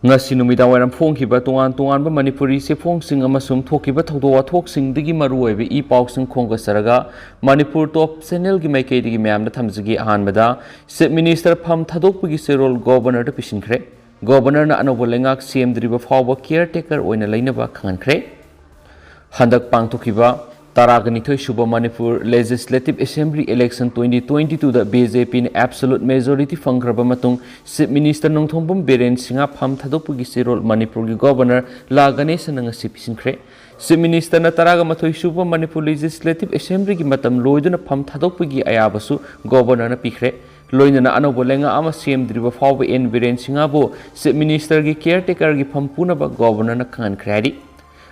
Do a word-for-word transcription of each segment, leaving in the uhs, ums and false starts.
ꯉꯁꯤ ꯅꯨꯃꯤꯗꯥꯡꯋꯥꯏꯔꯝ ꯐꯣꯡꯈꯤꯕ ꯇꯣꯉꯥꯟ ꯇꯣꯉꯥꯟꯕ ꯃꯅꯤꯄꯨꯔꯤ ꯆꯦꯐꯣꯡꯁꯤꯡ ꯑꯃꯁꯨꯡ ꯊꯣꯛꯈꯤꯕ ꯊꯧꯗꯣꯛ ꯋꯥꯊꯣꯛꯁꯤꯡꯗꯒꯤ ꯃꯔꯨꯑꯣꯏꯕ ꯏ ꯄꯥꯎꯁꯤꯡ ꯈꯣꯝꯒꯠꯆꯔꯒ ꯃꯅꯤꯄꯨꯔ ꯇꯣꯞ ꯆꯦꯅꯦꯜꯒꯤ ꯃꯥꯏꯀꯩꯗꯒꯤ ꯃꯌꯥꯝꯗ ꯊꯝꯖꯒꯦ꯫ ꯑꯍꯥꯟꯕꯗ, ꯆꯤꯐ ꯃꯤꯅꯤꯁꯇꯔ ꯐꯝ ꯊꯥꯗꯣꯛꯄꯒꯤ ꯆꯦꯔꯣꯜ ꯒꯣꯕꯔꯅꯔꯗ ꯄꯤꯁꯤꯟꯈ꯭ꯔꯦ꯫ ꯒꯣꯕꯔꯅꯔꯅ ꯑꯅꯧꯕ ꯂꯩꯉꯥꯛ ꯁꯦꯝꯗ꯭ꯔꯤꯕ ꯐꯥꯎꯕ ꯀꯤꯌꯔ ꯇꯦꯀꯔ ꯑꯣꯏꯅ ꯂꯩꯅꯕ ꯈꯪꯍꯟꯈ꯭ꯔꯦ꯫ ꯍꯟꯗꯛ ꯄꯥꯡꯊꯣꯛꯈꯤꯕ ꯇꯔꯥꯒ ꯅꯤꯊꯣꯏ ꯁꯨꯕ Manipur legislative assembly election twenty twenty ꯇꯨꯗ ꯕꯤ ꯖꯦ ꯄꯤꯅ ꯑꯦꯕꯁꯣꯂꯨꯠ ꯃꯦꯖꯣꯔꯤꯇꯤ ꯐꯪꯈ꯭ꯔꯕ ꯃꯇꯨꯡ, ꯆꯤꯐ ꯃꯤꯅꯤꯁꯇꯔ ꯅꯣꯡꯊꯣꯝꯕꯝ ꯕꯤꯔꯦꯟ ꯁꯤꯡꯍ ꯐꯝ ꯊꯥꯗꯣꯛꯄꯒꯤ ꯆꯦꯔꯣꯜ ꯃꯅꯤꯄꯨꯔꯒꯤ ꯒꯣꯕꯔꯅꯔ ꯂꯥ ꯒꯅꯦꯁꯟꯅ ꯉꯁꯤ ꯄꯤꯁꯤꯟꯈ꯭ꯔꯦ꯫ ꯆꯤꯐ ꯃꯤꯅꯤꯁꯇꯔꯅ ꯇꯔꯥꯒ ꯃꯥꯊꯣꯏ ꯁꯨꯕ ꯃꯅꯤꯄꯨꯔ ꯂꯦꯖꯤꯁꯂꯦꯇꯤꯚ ꯑꯦꯁꯦꯝꯕ꯭ꯂꯤꯒꯤ ꯃꯇꯝ ꯂꯣꯏꯗꯨꯅ ꯐꯝ ꯊꯥꯗꯣꯛꯄꯒꯤ ꯑꯌꯥꯕꯁꯨ ꯒꯣꯕꯔꯅꯔꯅ ꯄꯤꯈ꯭ꯔꯦ꯫ ꯂꯣꯏꯅꯅ ꯑꯅꯧꯕ ꯂꯩꯉꯥꯛ ꯑꯃ ꯁꯦꯝꯗ꯭ꯔꯤꯕ ꯐꯥꯎꯕ ꯑꯦꯟ ꯕꯤꯔꯦꯟ ꯁꯤꯡꯍꯕꯨ ꯆꯤꯐ ꯃꯤꯅꯤꯁꯇꯔꯒꯤ ꯀꯤꯌꯔ ꯇꯦꯀꯔꯒꯤ ꯐꯝ ꯄꯨꯅꯕ ꯒꯣꯕꯔꯅꯔꯅ ꯈꯪꯍꯟꯈ꯭ꯔꯦ ꯍꯥꯏꯔꯤ꯫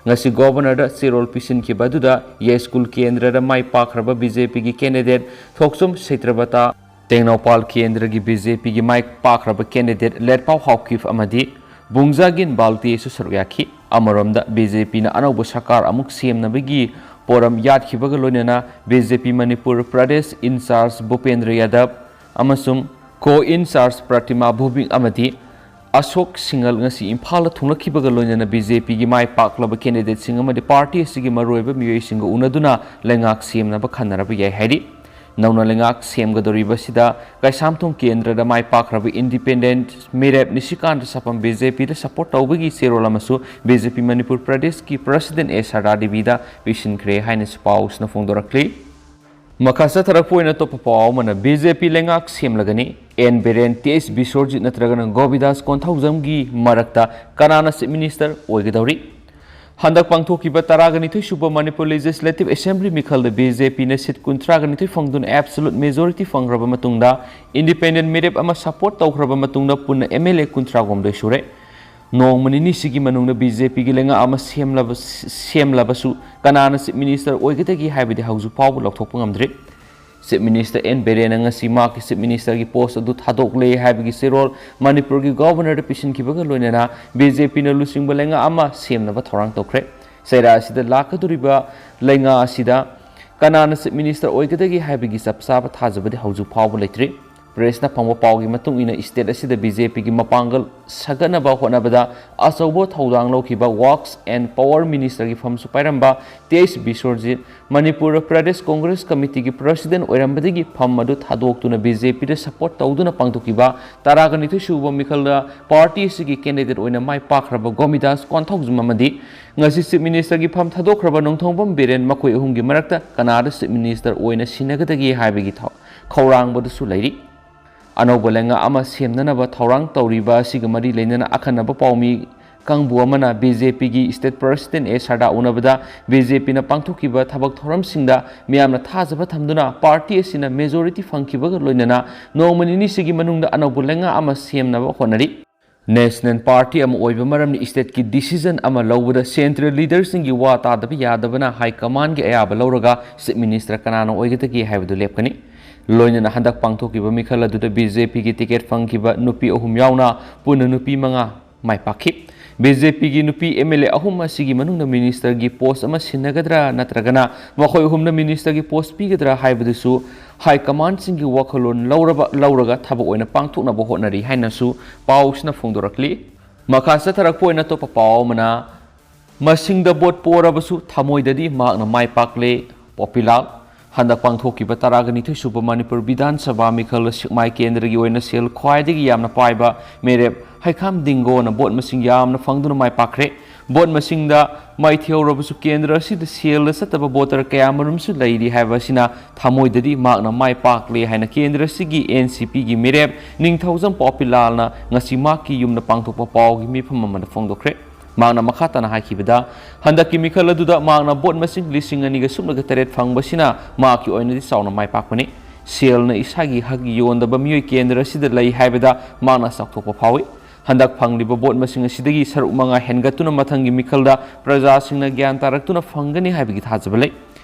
ꯉꯁꯤ ꯒꯣꯕꯔꯅꯔꯗ ꯆꯦꯔꯣꯜ ꯄꯤꯁꯤꯟꯈꯤꯕ ꯑꯗꯨꯗ ꯌꯥꯏꯁ꯭ꯀꯨꯜ ꯀꯦꯟꯗ꯭ꯔꯗ ꯃꯥꯏ ꯄꯥꯛꯈ꯭ꯔꯕ ꯕꯤ ꯖꯦ ꯄꯤꯒꯤ ꯀꯦꯟꯗꯤꯗꯦꯠ ꯊꯣꯛꯆꯣꯝ ꯁꯩꯇ꯭ꯔꯕꯇꯥ, ꯇꯦꯡꯅꯧꯄꯥꯜ ꯀꯦꯟꯗ꯭ꯔꯒꯤ ꯕꯤ ꯖꯦ ꯄꯤꯒꯤ ꯃꯥꯏ ꯄꯥꯛꯈ꯭ꯔꯕ ꯀꯦꯟꯗꯤꯗꯦꯠ ꯂꯦꯠꯄꯥꯎ ꯍꯥꯎꯀꯤꯞ ꯑꯃꯗꯤ ꯕꯨꯡꯖꯥꯒꯤꯟ ꯕꯥꯜꯇꯤꯁꯨ ꯁꯔꯨꯛ ꯌꯥꯈꯤ꯫ ꯑꯃꯔꯣꯝꯗ, ꯕꯤ ꯖꯦ ꯄꯤꯅ ꯑꯅꯧꯕ ꯁꯔꯀꯥꯔ ꯑꯃꯨꯛ ꯁꯦꯝꯅꯕꯒꯤ ꯄꯣꯔꯝ ꯌꯥꯠꯈꯤꯕꯒ ꯂꯣꯏꯅꯅ ꯕꯤ ꯖꯦ ꯄꯤ ꯃꯅꯤꯄꯨꯔ ꯄ꯭ꯔꯗꯦꯁ ꯏꯟꯆꯥꯔꯖ ꯚꯨꯄꯦꯟꯗ꯭ꯔ ꯌꯥꯗꯕ ꯑꯃꯁꯨꯡ ꯀꯣ ꯏꯟꯆꯥꯔꯖ ꯄ꯭ꯔꯇꯤꯃꯥ ꯚꯣꯕꯤꯛ ꯑꯃꯗꯤ ꯑꯁꯣꯛ ꯁꯤꯡꯍꯜ ꯉꯁꯤ ꯏꯝꯐꯥꯜꯗ ꯊꯨꯡꯂꯛꯈꯤꯕꯒ ꯂꯣꯏꯅꯅ ꯕꯤ ꯖꯦ ꯄꯤꯒꯤ ꯃꯥꯏ ꯄꯥꯛꯂꯕ ꯀꯦꯟꯗꯤꯗꯦꯠꯁꯤꯡ ꯑꯃꯗꯤ ꯄꯥꯔꯇꯤ ꯑꯁꯤꯒꯤ ꯃꯔꯨꯑꯣꯏꯕ ꯃꯤꯑꯣꯏꯁꯤꯡꯒ ꯎꯅꯗꯨꯅ ꯂꯩꯉꯥꯛ ꯁꯦꯝꯅꯕ ꯈꯟꯅꯔꯕ ꯌꯥꯏ ꯍꯥꯏꯔꯤ꯫ ꯅꯧꯅ ꯂꯩꯉꯥꯛ ꯁꯦꯝꯒꯗꯧꯔꯤꯕꯁꯤꯗ ꯀꯩꯁꯥꯝꯊꯣꯡ ꯀꯦꯟꯗ꯭ꯔꯗ ꯃꯥꯏ ꯄꯥꯛꯈ꯭ꯔꯕ ꯏꯟꯗꯤꯄꯦꯟꯗꯦꯟꯠ ꯃꯤꯔꯦꯞ ꯅꯤꯁꯤꯀꯥꯟꯇ ꯁꯥꯄꯝ ꯕꯤ ꯖꯦ ꯄꯤꯗ ꯁꯄꯣꯔꯠ ꯇꯧꯕꯒꯤ ꯆꯦꯔꯣꯜ ꯑꯃꯁꯨ ꯕꯤ ꯖꯦ ꯄꯤ ꯃꯅꯤꯄꯨꯔ ꯄ꯭ꯔꯗꯦꯁꯀꯤ ꯄ꯭ꯔꯁꯤꯗꯦꯟꯠ ꯑꯦ ꯁꯔꯗꯥ ꯗꯦꯕꯤꯗ ꯄꯤꯁꯤꯟꯈ꯭ꯔꯦ ꯍꯥꯏꯅꯁꯨ ꯄꯥꯎꯁꯤꯅ ꯐꯣꯡꯗꯣꯔꯛꯂꯤ꯫ ꯃꯈꯥ ꯆꯠꯊꯔꯛꯄ ꯑꯣꯏꯅ ꯑꯇꯣꯞꯄ ꯄꯥꯎ ꯑꯃꯅ, ꯕꯤ ꯖꯦ ꯄꯤ ꯂꯩꯉꯥꯛ ꯁꯦꯝꯂꯒꯅꯤ꯫ ꯑꯦꯟ ꯕꯤꯔꯦꯟ, ꯇꯤ ꯑꯩꯆ ꯕꯤꯁ꯭ꯋꯔꯖꯤꯠ ꯅꯠꯇ꯭ꯔꯒꯅ ꯒꯣꯕꯤꯗꯥꯁ ꯀꯣꯟꯊꯧꯖꯝꯒꯤ ꯃꯔꯛꯇ ꯀꯅꯥꯅ ꯆꯤꯐ ꯃꯤꯅꯤꯁꯇꯔ ꯑꯣꯏꯒꯗꯧꯔꯤ? ꯍꯟꯗꯛ ꯄꯥꯡꯊꯣꯛꯈꯤꯕ ꯇꯔꯥꯒ ꯅꯤꯊꯣꯏ ꯁꯨꯕ ꯃꯅꯤꯄꯨꯔ ꯂꯦꯖꯤꯁꯂꯦꯇꯤꯚ ꯑꯦꯁꯦꯝꯕ꯭ꯂꯤ ꯃꯤꯈꯜꯗ ꯕꯤ ꯖꯦ ꯄꯤꯅ ꯁꯤꯠ ꯀꯨꯟꯊ꯭ꯔꯥꯒ ꯅꯤꯊꯣꯏ ꯐꯪꯗꯨꯅ ꯑꯦꯕꯁꯣꯂꯨꯠ ꯃꯦꯖꯣꯔꯤꯇꯤ ꯐꯪꯈ꯭ꯔꯕ ꯃꯇꯨꯡꯗ, ꯏꯟꯗꯤꯄꯦꯟꯗꯦꯟꯠ ꯃꯤꯔꯦꯞ ꯑꯃ ꯁꯄꯣꯔꯠ ꯇꯧꯈ꯭ꯔꯕ ꯃꯇꯨꯡꯗ ꯄꯨꯟꯅ ꯑꯦꯝ ꯑꯦꯜ ꯑꯦ ꯀꯨꯟꯊ꯭ꯔꯥꯍꯨꯝꯗꯣꯏ ꯁꯨꯔꯦ꯫ ꯅꯣꯡꯃ ꯅꯤꯅꯤꯁꯤꯒꯤ ꯃꯅꯨꯡꯗ ꯕꯤ ꯖꯦ ꯄꯤꯒꯤ ꯂꯩꯉꯥꯛ ꯑꯃ ꯁꯦꯝꯂꯕ-, ꯁꯦꯝꯂꯕꯁꯨ ꯀꯅꯥꯅ ꯆꯤꯐ ꯃꯤꯅꯤꯁꯇꯔ ꯑꯣꯏꯒꯗꯒꯦ ꯍꯥꯏꯕꯗꯤ ꯍꯧꯖꯤꯛ ꯐꯥꯎꯕ ꯂꯥꯎꯊꯣꯛꯄ ꯉꯝꯗ꯭ꯔꯤ꯫ ꯆꯤꯐ ꯃꯤꯅꯤꯁꯇꯔ ꯑꯦꯟ ꯕꯤꯔꯦꯟꯅ ꯉꯁꯤ ꯃꯍꯥꯛꯀꯤ ꯆꯤꯐ ꯃꯤꯅꯤꯁꯇꯔꯒꯤ ꯄꯣꯁ ꯑꯗꯨ ꯊꯥꯗꯣꯛꯂꯦ ꯍꯥꯏꯕꯒꯤ ꯆꯦꯔꯣꯜ ꯃꯅꯤꯄꯨꯔꯒꯤ ꯒꯣꯕꯔꯅꯔꯗ ꯄꯤꯁꯤꯟꯈꯤꯕꯒ ꯂꯣꯏꯅꯅ ꯕꯤ ꯖꯦ ꯄꯤꯅ ꯂꯨꯆꯤꯡꯕ ꯂꯩꯉꯥꯛ ꯑꯃ ꯁꯦꯝꯅꯕ ꯊꯧꯔꯥꯡ ꯇꯧꯈ꯭ꯔꯦ꯫ ꯆꯩꯔꯥ ꯑꯁꯤꯗ ꯂꯥꯛꯀꯗꯧꯔꯤꯕ ꯂꯩꯉꯥꯛ ꯑꯁꯤꯗ ꯀꯅꯥꯅ ꯆꯤꯐ ꯃꯤꯅꯤꯁꯇꯔ ꯑꯣꯏꯒꯗꯒꯦ ꯍꯥꯏꯕꯒꯤ ꯆꯞ ꯆꯥꯕ ꯊꯥꯖꯕꯗꯤ ꯍꯧꯖꯤꯛ ꯐꯥꯎꯕ ꯂꯩꯇ꯭ꯔꯤ꯫ ꯄ꯭ꯔꯦꯁꯅ ꯐꯪꯕ ꯄꯥꯎꯒꯤ ꯃꯇꯨꯡ ꯏꯟꯅ, ꯁ꯭ꯇꯦꯠ ꯑꯁꯤꯗ ꯕꯤ ꯖꯦ ꯄꯤꯒꯤ ꯃꯄꯥꯡꯒꯜ ꯁꯥꯒꯠꯅꯕ ꯍꯣꯠꯅꯕꯗ ꯑꯆꯧꯕ ꯊꯧꯗꯥꯡ ꯂꯧꯈꯤꯕ ꯋꯥꯔꯛꯁ ꯑꯦꯟ ꯄꯥꯋꯔ ꯃꯤꯅꯤꯁꯇꯔꯒꯤ ꯐꯝꯁꯨ ꯄꯥꯏꯔꯝꯕ ꯇꯦꯖ ꯕꯤꯁ꯭ꯋꯔꯖꯤꯠ, ꯃꯅꯤꯄꯨꯔ ꯄ꯭ꯔꯗꯦꯁ ꯀꯣꯡꯒ꯭ꯔꯦꯁ ꯀꯃꯤꯇꯤꯒꯤ ꯄ꯭ꯔꯁꯤꯗꯦꯟ ꯑꯣꯏꯔꯝꯕꯗꯒꯤ ꯐꯝ ꯑꯗꯨ ꯊꯥꯗꯣꯛꯇꯨꯅ ꯕꯤ ꯖꯦ ꯄꯤꯗ ꯁꯄꯣꯔꯠ ꯇꯧꯗꯨꯅ ꯄꯥꯡꯊꯣꯛꯈꯤꯕ ꯇꯔꯥꯒ ꯅꯤꯊꯣꯏ ꯁꯨꯕ ꯃꯤꯈꯜꯗ ꯄꯥꯔꯇꯤ ꯑꯁꯤꯒꯤ ꯀꯦꯟꯗꯤꯗꯦꯠ ꯑꯣꯏꯅ ꯃꯥꯏ ꯄꯥꯛꯈ꯭ꯔꯕ ꯒꯣꯃꯤꯗꯥꯁ ꯀꯣꯟꯊꯧꯖꯝ ꯑꯃꯗꯤ ꯉꯁꯤ ꯆꯤꯐ ꯃꯤꯅꯤꯁꯇꯔꯒꯤ ꯐꯝ ꯊꯥꯗꯣꯛꯈ꯭ꯔꯕ ꯅꯣꯡꯊꯣꯝꯕꯝ ꯕꯤꯔꯦꯟ, ꯃꯈꯣꯏ ꯑꯍꯨꯝꯒꯤ ꯃꯔꯛꯇ ꯀꯅꯥꯗ ꯆꯤꯐ ꯃꯤꯅꯤꯁꯇꯔ ꯑꯣꯏꯅ ꯁꯤꯟꯅꯒꯗꯒꯦ ꯍꯥꯏꯕꯒꯤ ꯊꯧ-, ꯈꯧꯔꯥꯡꯕꯗꯨꯁꯨ ꯂꯩꯔꯤ꯫ ꯑꯅꯧꯕ ꯂꯩꯉꯥꯛ ꯑꯃ ꯁꯦꯝꯅꯅꯕ ꯊꯧꯔꯥꯡ ꯇꯧꯔꯤꯕ ꯑꯁꯤꯒ ꯃꯔꯤ ꯂꯩꯅꯅ ꯑꯈꯟꯅꯕ ꯄꯥꯎꯃꯤ ꯀꯥꯡꯕꯨ ꯑꯃꯅ ꯕꯤ ꯖꯦ ꯄꯤꯒꯤ ꯁ꯭ꯇꯦꯠ ꯄ꯭ꯔꯁꯤꯗꯦꯟ ꯑꯦ ꯁꯔꯗꯥ ꯎꯅꯕꯗ ꯕꯤ ꯖꯦ ꯄꯤꯅ ꯄꯥꯡꯊꯣꯛꯈꯤꯕ ꯊꯕꯛ ꯊꯧꯔꯝꯁꯤꯡꯗ ꯃꯤꯌꯥꯝꯅ ꯊꯥꯖꯕ ꯊꯝꯗꯨꯅ ꯄꯥꯔꯇꯤ ꯑꯁꯤꯅ ꯃꯦꯖꯣꯔꯤꯇꯤ ꯐꯪꯈꯤꯕꯒ ꯂꯣꯏꯅꯅ ꯅꯣꯡꯃ ꯅꯤꯅꯤꯁꯤꯒꯤ ꯃꯅꯨꯡꯗ ꯑꯅꯧꯕ ꯂꯩꯉꯥꯛ ꯑꯃ ꯁꯦꯝꯅꯕ ꯍꯣꯠꯅꯔꯤ꯫ ꯅꯦꯁꯅꯦꯜ ꯄꯥꯔꯇꯤ ꯑꯃ ꯑꯣꯏꯕ ꯃꯔꯝꯅ ꯁ꯭ꯇꯦꯠꯀꯤ ꯗꯤꯁꯤꯖꯟ ꯑꯃ ꯂꯧꯕꯗ ꯁꯦꯟꯇ꯭ꯔꯦꯜ ꯂꯤꯗꯔꯁꯤꯡꯒꯤ ꯋꯥ ꯇꯥꯗꯕ ꯌꯥꯗꯕꯅ ꯍꯥꯏ ꯀꯃꯥꯟꯒꯤ ꯑꯌꯥꯕ ꯂꯧꯔꯒ ꯆꯤꯐ ꯃꯤꯅꯤꯁꯇꯔ ꯀꯅꯥꯅ ꯑꯣꯏꯒꯗꯒꯦ ꯍꯥꯏꯕꯗꯨ ꯂꯦꯞꯀꯅꯤ꯫ ꯂꯣꯏꯅꯅ ꯍꯟꯗꯛ ꯄꯥꯡꯊꯣꯛꯈꯤꯕ ꯃꯤꯈꯜ ꯑꯗꯨꯗ ꯕꯤ ꯖꯦ ꯄꯤꯒꯤ ꯇꯤꯀꯦꯠ ꯐꯪꯈꯤꯕ ꯅꯨꯄꯤ ꯑꯍꯨꯝ ꯌꯥꯎꯅ ꯄꯨꯟꯅ ꯅꯨꯄꯤ ꯃꯉꯥ ꯃꯥꯏ ꯄꯥꯛꯈꯤ꯫ ꯕꯤ ꯖꯦ ꯄꯤꯒꯤ ꯅꯨꯄꯤ ꯑꯦꯝ ꯑꯦꯜ ꯑꯦ ꯑꯍꯨꯝ ꯑꯁꯤꯒꯤ ꯃꯅꯨꯡꯗ ꯃꯤꯅꯤꯁꯇꯔꯒꯤ ꯄꯣꯁ ꯑꯃ ꯁꯤꯟꯅꯒꯗ꯭ꯔꯥ ꯅꯠꯇ꯭ꯔꯒꯅ ꯃꯈꯣꯏ ꯑꯍꯨꯝꯅ ꯃꯤꯅꯤꯁꯇꯔꯒꯤ ꯄꯣꯁ ꯄꯤꯒꯗ꯭ꯔꯥ ꯍꯥꯏꯕꯗꯨꯁꯨ ꯍꯥꯏ ꯀꯃꯥꯟꯁꯤꯡꯒꯤ ꯋꯥꯈꯜꯂꯣꯟ ꯂꯧꯔꯕ, ꯂꯧꯔꯒ ꯊꯕꯛ ꯑꯣꯏꯅ ꯄꯥꯡꯊꯣꯛꯅꯕ ꯍꯣꯠꯅꯔꯤ ꯍꯥꯏꯅꯁꯨ ꯄꯥꯎꯁꯤꯅ ꯐꯣꯡꯗꯣꯔꯛꯂꯤ꯫ ꯃꯈꯥ ꯆꯠꯊꯔꯛꯄ ꯑꯣꯏꯅ ꯑꯇꯣꯞꯄ ꯄꯥꯎ ꯑꯃꯅ, ꯃꯁꯤꯡꯗ ꯚꯣꯠ ꯄꯣꯔꯕꯁꯨ ꯊꯃꯣꯏꯗꯗꯤ ꯃꯍꯥꯛꯅ ꯃꯥꯏ ꯄꯥꯛꯂꯦ, ꯄꯣꯄꯤꯂꯥꯜ꯫ ꯍꯟꯗꯛ ꯄꯥꯡꯊꯣꯛꯈꯤꯕ ꯇꯔꯥꯒ ꯅꯤꯊꯣꯏ ꯁꯨꯕ ꯃꯅꯤꯄꯨꯔ ꯕꯤꯙꯥꯟ ꯁꯚꯥ ꯃꯤꯈꯜꯗ ꯁꯦꯛꯃꯥꯏ ꯀꯦꯟꯗ꯭ꯔꯒꯤ ꯑꯣꯏꯅ ꯁꯦꯜ ꯈ꯭ꯋꯥꯏꯗꯒꯤ ꯌꯥꯝꯅ ꯄꯥꯏꯕ ꯃꯤꯔꯦꯞ ꯍꯩꯈꯥꯝ ꯗꯤꯡꯒꯣꯅ ꯚꯣꯠ ꯃꯁꯤꯡ ꯌꯥꯝꯅ ꯐꯪꯗꯨꯅ ꯃꯥꯏ ꯄꯥꯛꯈ꯭ꯔꯦ꯫ ꯚꯣꯠ ꯃꯁꯤꯡꯗ ꯃꯥꯏꯊꯤꯍꯧꯔꯕꯁꯨ ꯀꯦꯟꯗ꯭ꯔ ꯑꯁꯤꯗ ꯁꯦꯜꯗ ꯆꯠꯇꯕ ꯚꯣꯇꯔ ꯀꯌꯥꯃꯔꯨꯝꯁꯨ ꯂꯩꯔꯤ ꯍꯥꯏꯕ ꯑꯁꯤꯅ ꯊꯃꯣꯏꯗꯗꯤ ꯃꯍꯥꯛꯅ ꯃꯥꯏ ꯄꯥꯛꯂꯦ ꯍꯥꯏꯅ ꯀꯦꯟꯗ꯭ꯔ ꯑꯁꯤꯒꯤ ꯑꯦꯟ ꯁꯤ ꯄꯤꯒꯤ ꯃꯤꯔꯦꯞ ꯅꯤꯡꯊꯧꯖꯝ ꯄꯣꯄꯤꯂꯥꯜꯅ ꯉꯁꯤ ꯃꯍꯥꯛꯀꯤ ꯌꯨꯝꯗ ꯄꯥꯡꯊꯣꯛꯄ ꯄꯥꯎꯒꯤ ꯃꯤꯐꯝ ꯑꯃꯗ ꯐꯣꯡꯗꯣꯛꯈ꯭ꯔꯦ꯫ ꯃꯍꯥꯛꯅ ꯃꯈꯥ ꯇꯥꯅ ꯍꯥꯏꯈꯤꯕꯗ, ꯍꯟꯗꯛꯀꯤ ꯃꯤꯈꯜ ꯑꯗꯨꯗ ꯃꯍꯥꯛꯅ ꯚꯣꯠ ꯃꯁꯤꯡ ꯂꯤꯁꯤꯡ ꯑꯅꯤꯒ ꯁꯨꯞꯅꯒ ꯇꯔꯦꯠ ꯐꯪꯕꯁꯤꯅ ꯃꯍꯥꯛꯀꯤ ꯑꯣꯏꯅꯗꯤ ꯆꯥꯎꯅ ꯃꯥꯏ ꯄꯥꯛꯄꯅꯤ꯫ ꯁꯦꯜꯅ ꯏꯁꯥꯒꯤ ꯍꯛ ꯌꯣꯟꯗꯕ ꯃꯤꯑꯣꯏ ꯀꯦꯟꯗ꯭ꯔ ꯑꯁꯤꯗ ꯂꯩ ꯍꯥꯏꯕꯗ ꯃꯍꯥꯛꯅ ꯆꯥꯎꯊꯣꯛꯄ ꯐꯥꯎꯏ꯫ ꯍꯟꯗꯛ ꯐꯪꯂꯤꯕ ꯚꯣꯠ ꯃꯁꯤꯡ ꯑꯁꯤꯗꯒꯤ ꯁꯔꯨꯛ ꯃꯉꯥ ꯍꯦꯟꯒꯠꯇꯨꯅ ꯃꯊꯪꯒꯤ ꯃꯤꯈꯜꯗ ꯄ꯭ꯔꯖꯥꯁꯤꯡꯅ ꯒ꯭ꯌꯥꯟ ꯇꯥꯔꯛꯇꯨꯅ ꯐꯪꯒꯅꯤ ꯍꯥꯏꯕꯒꯤ ꯊꯥꯖꯕ ꯂꯩ꯫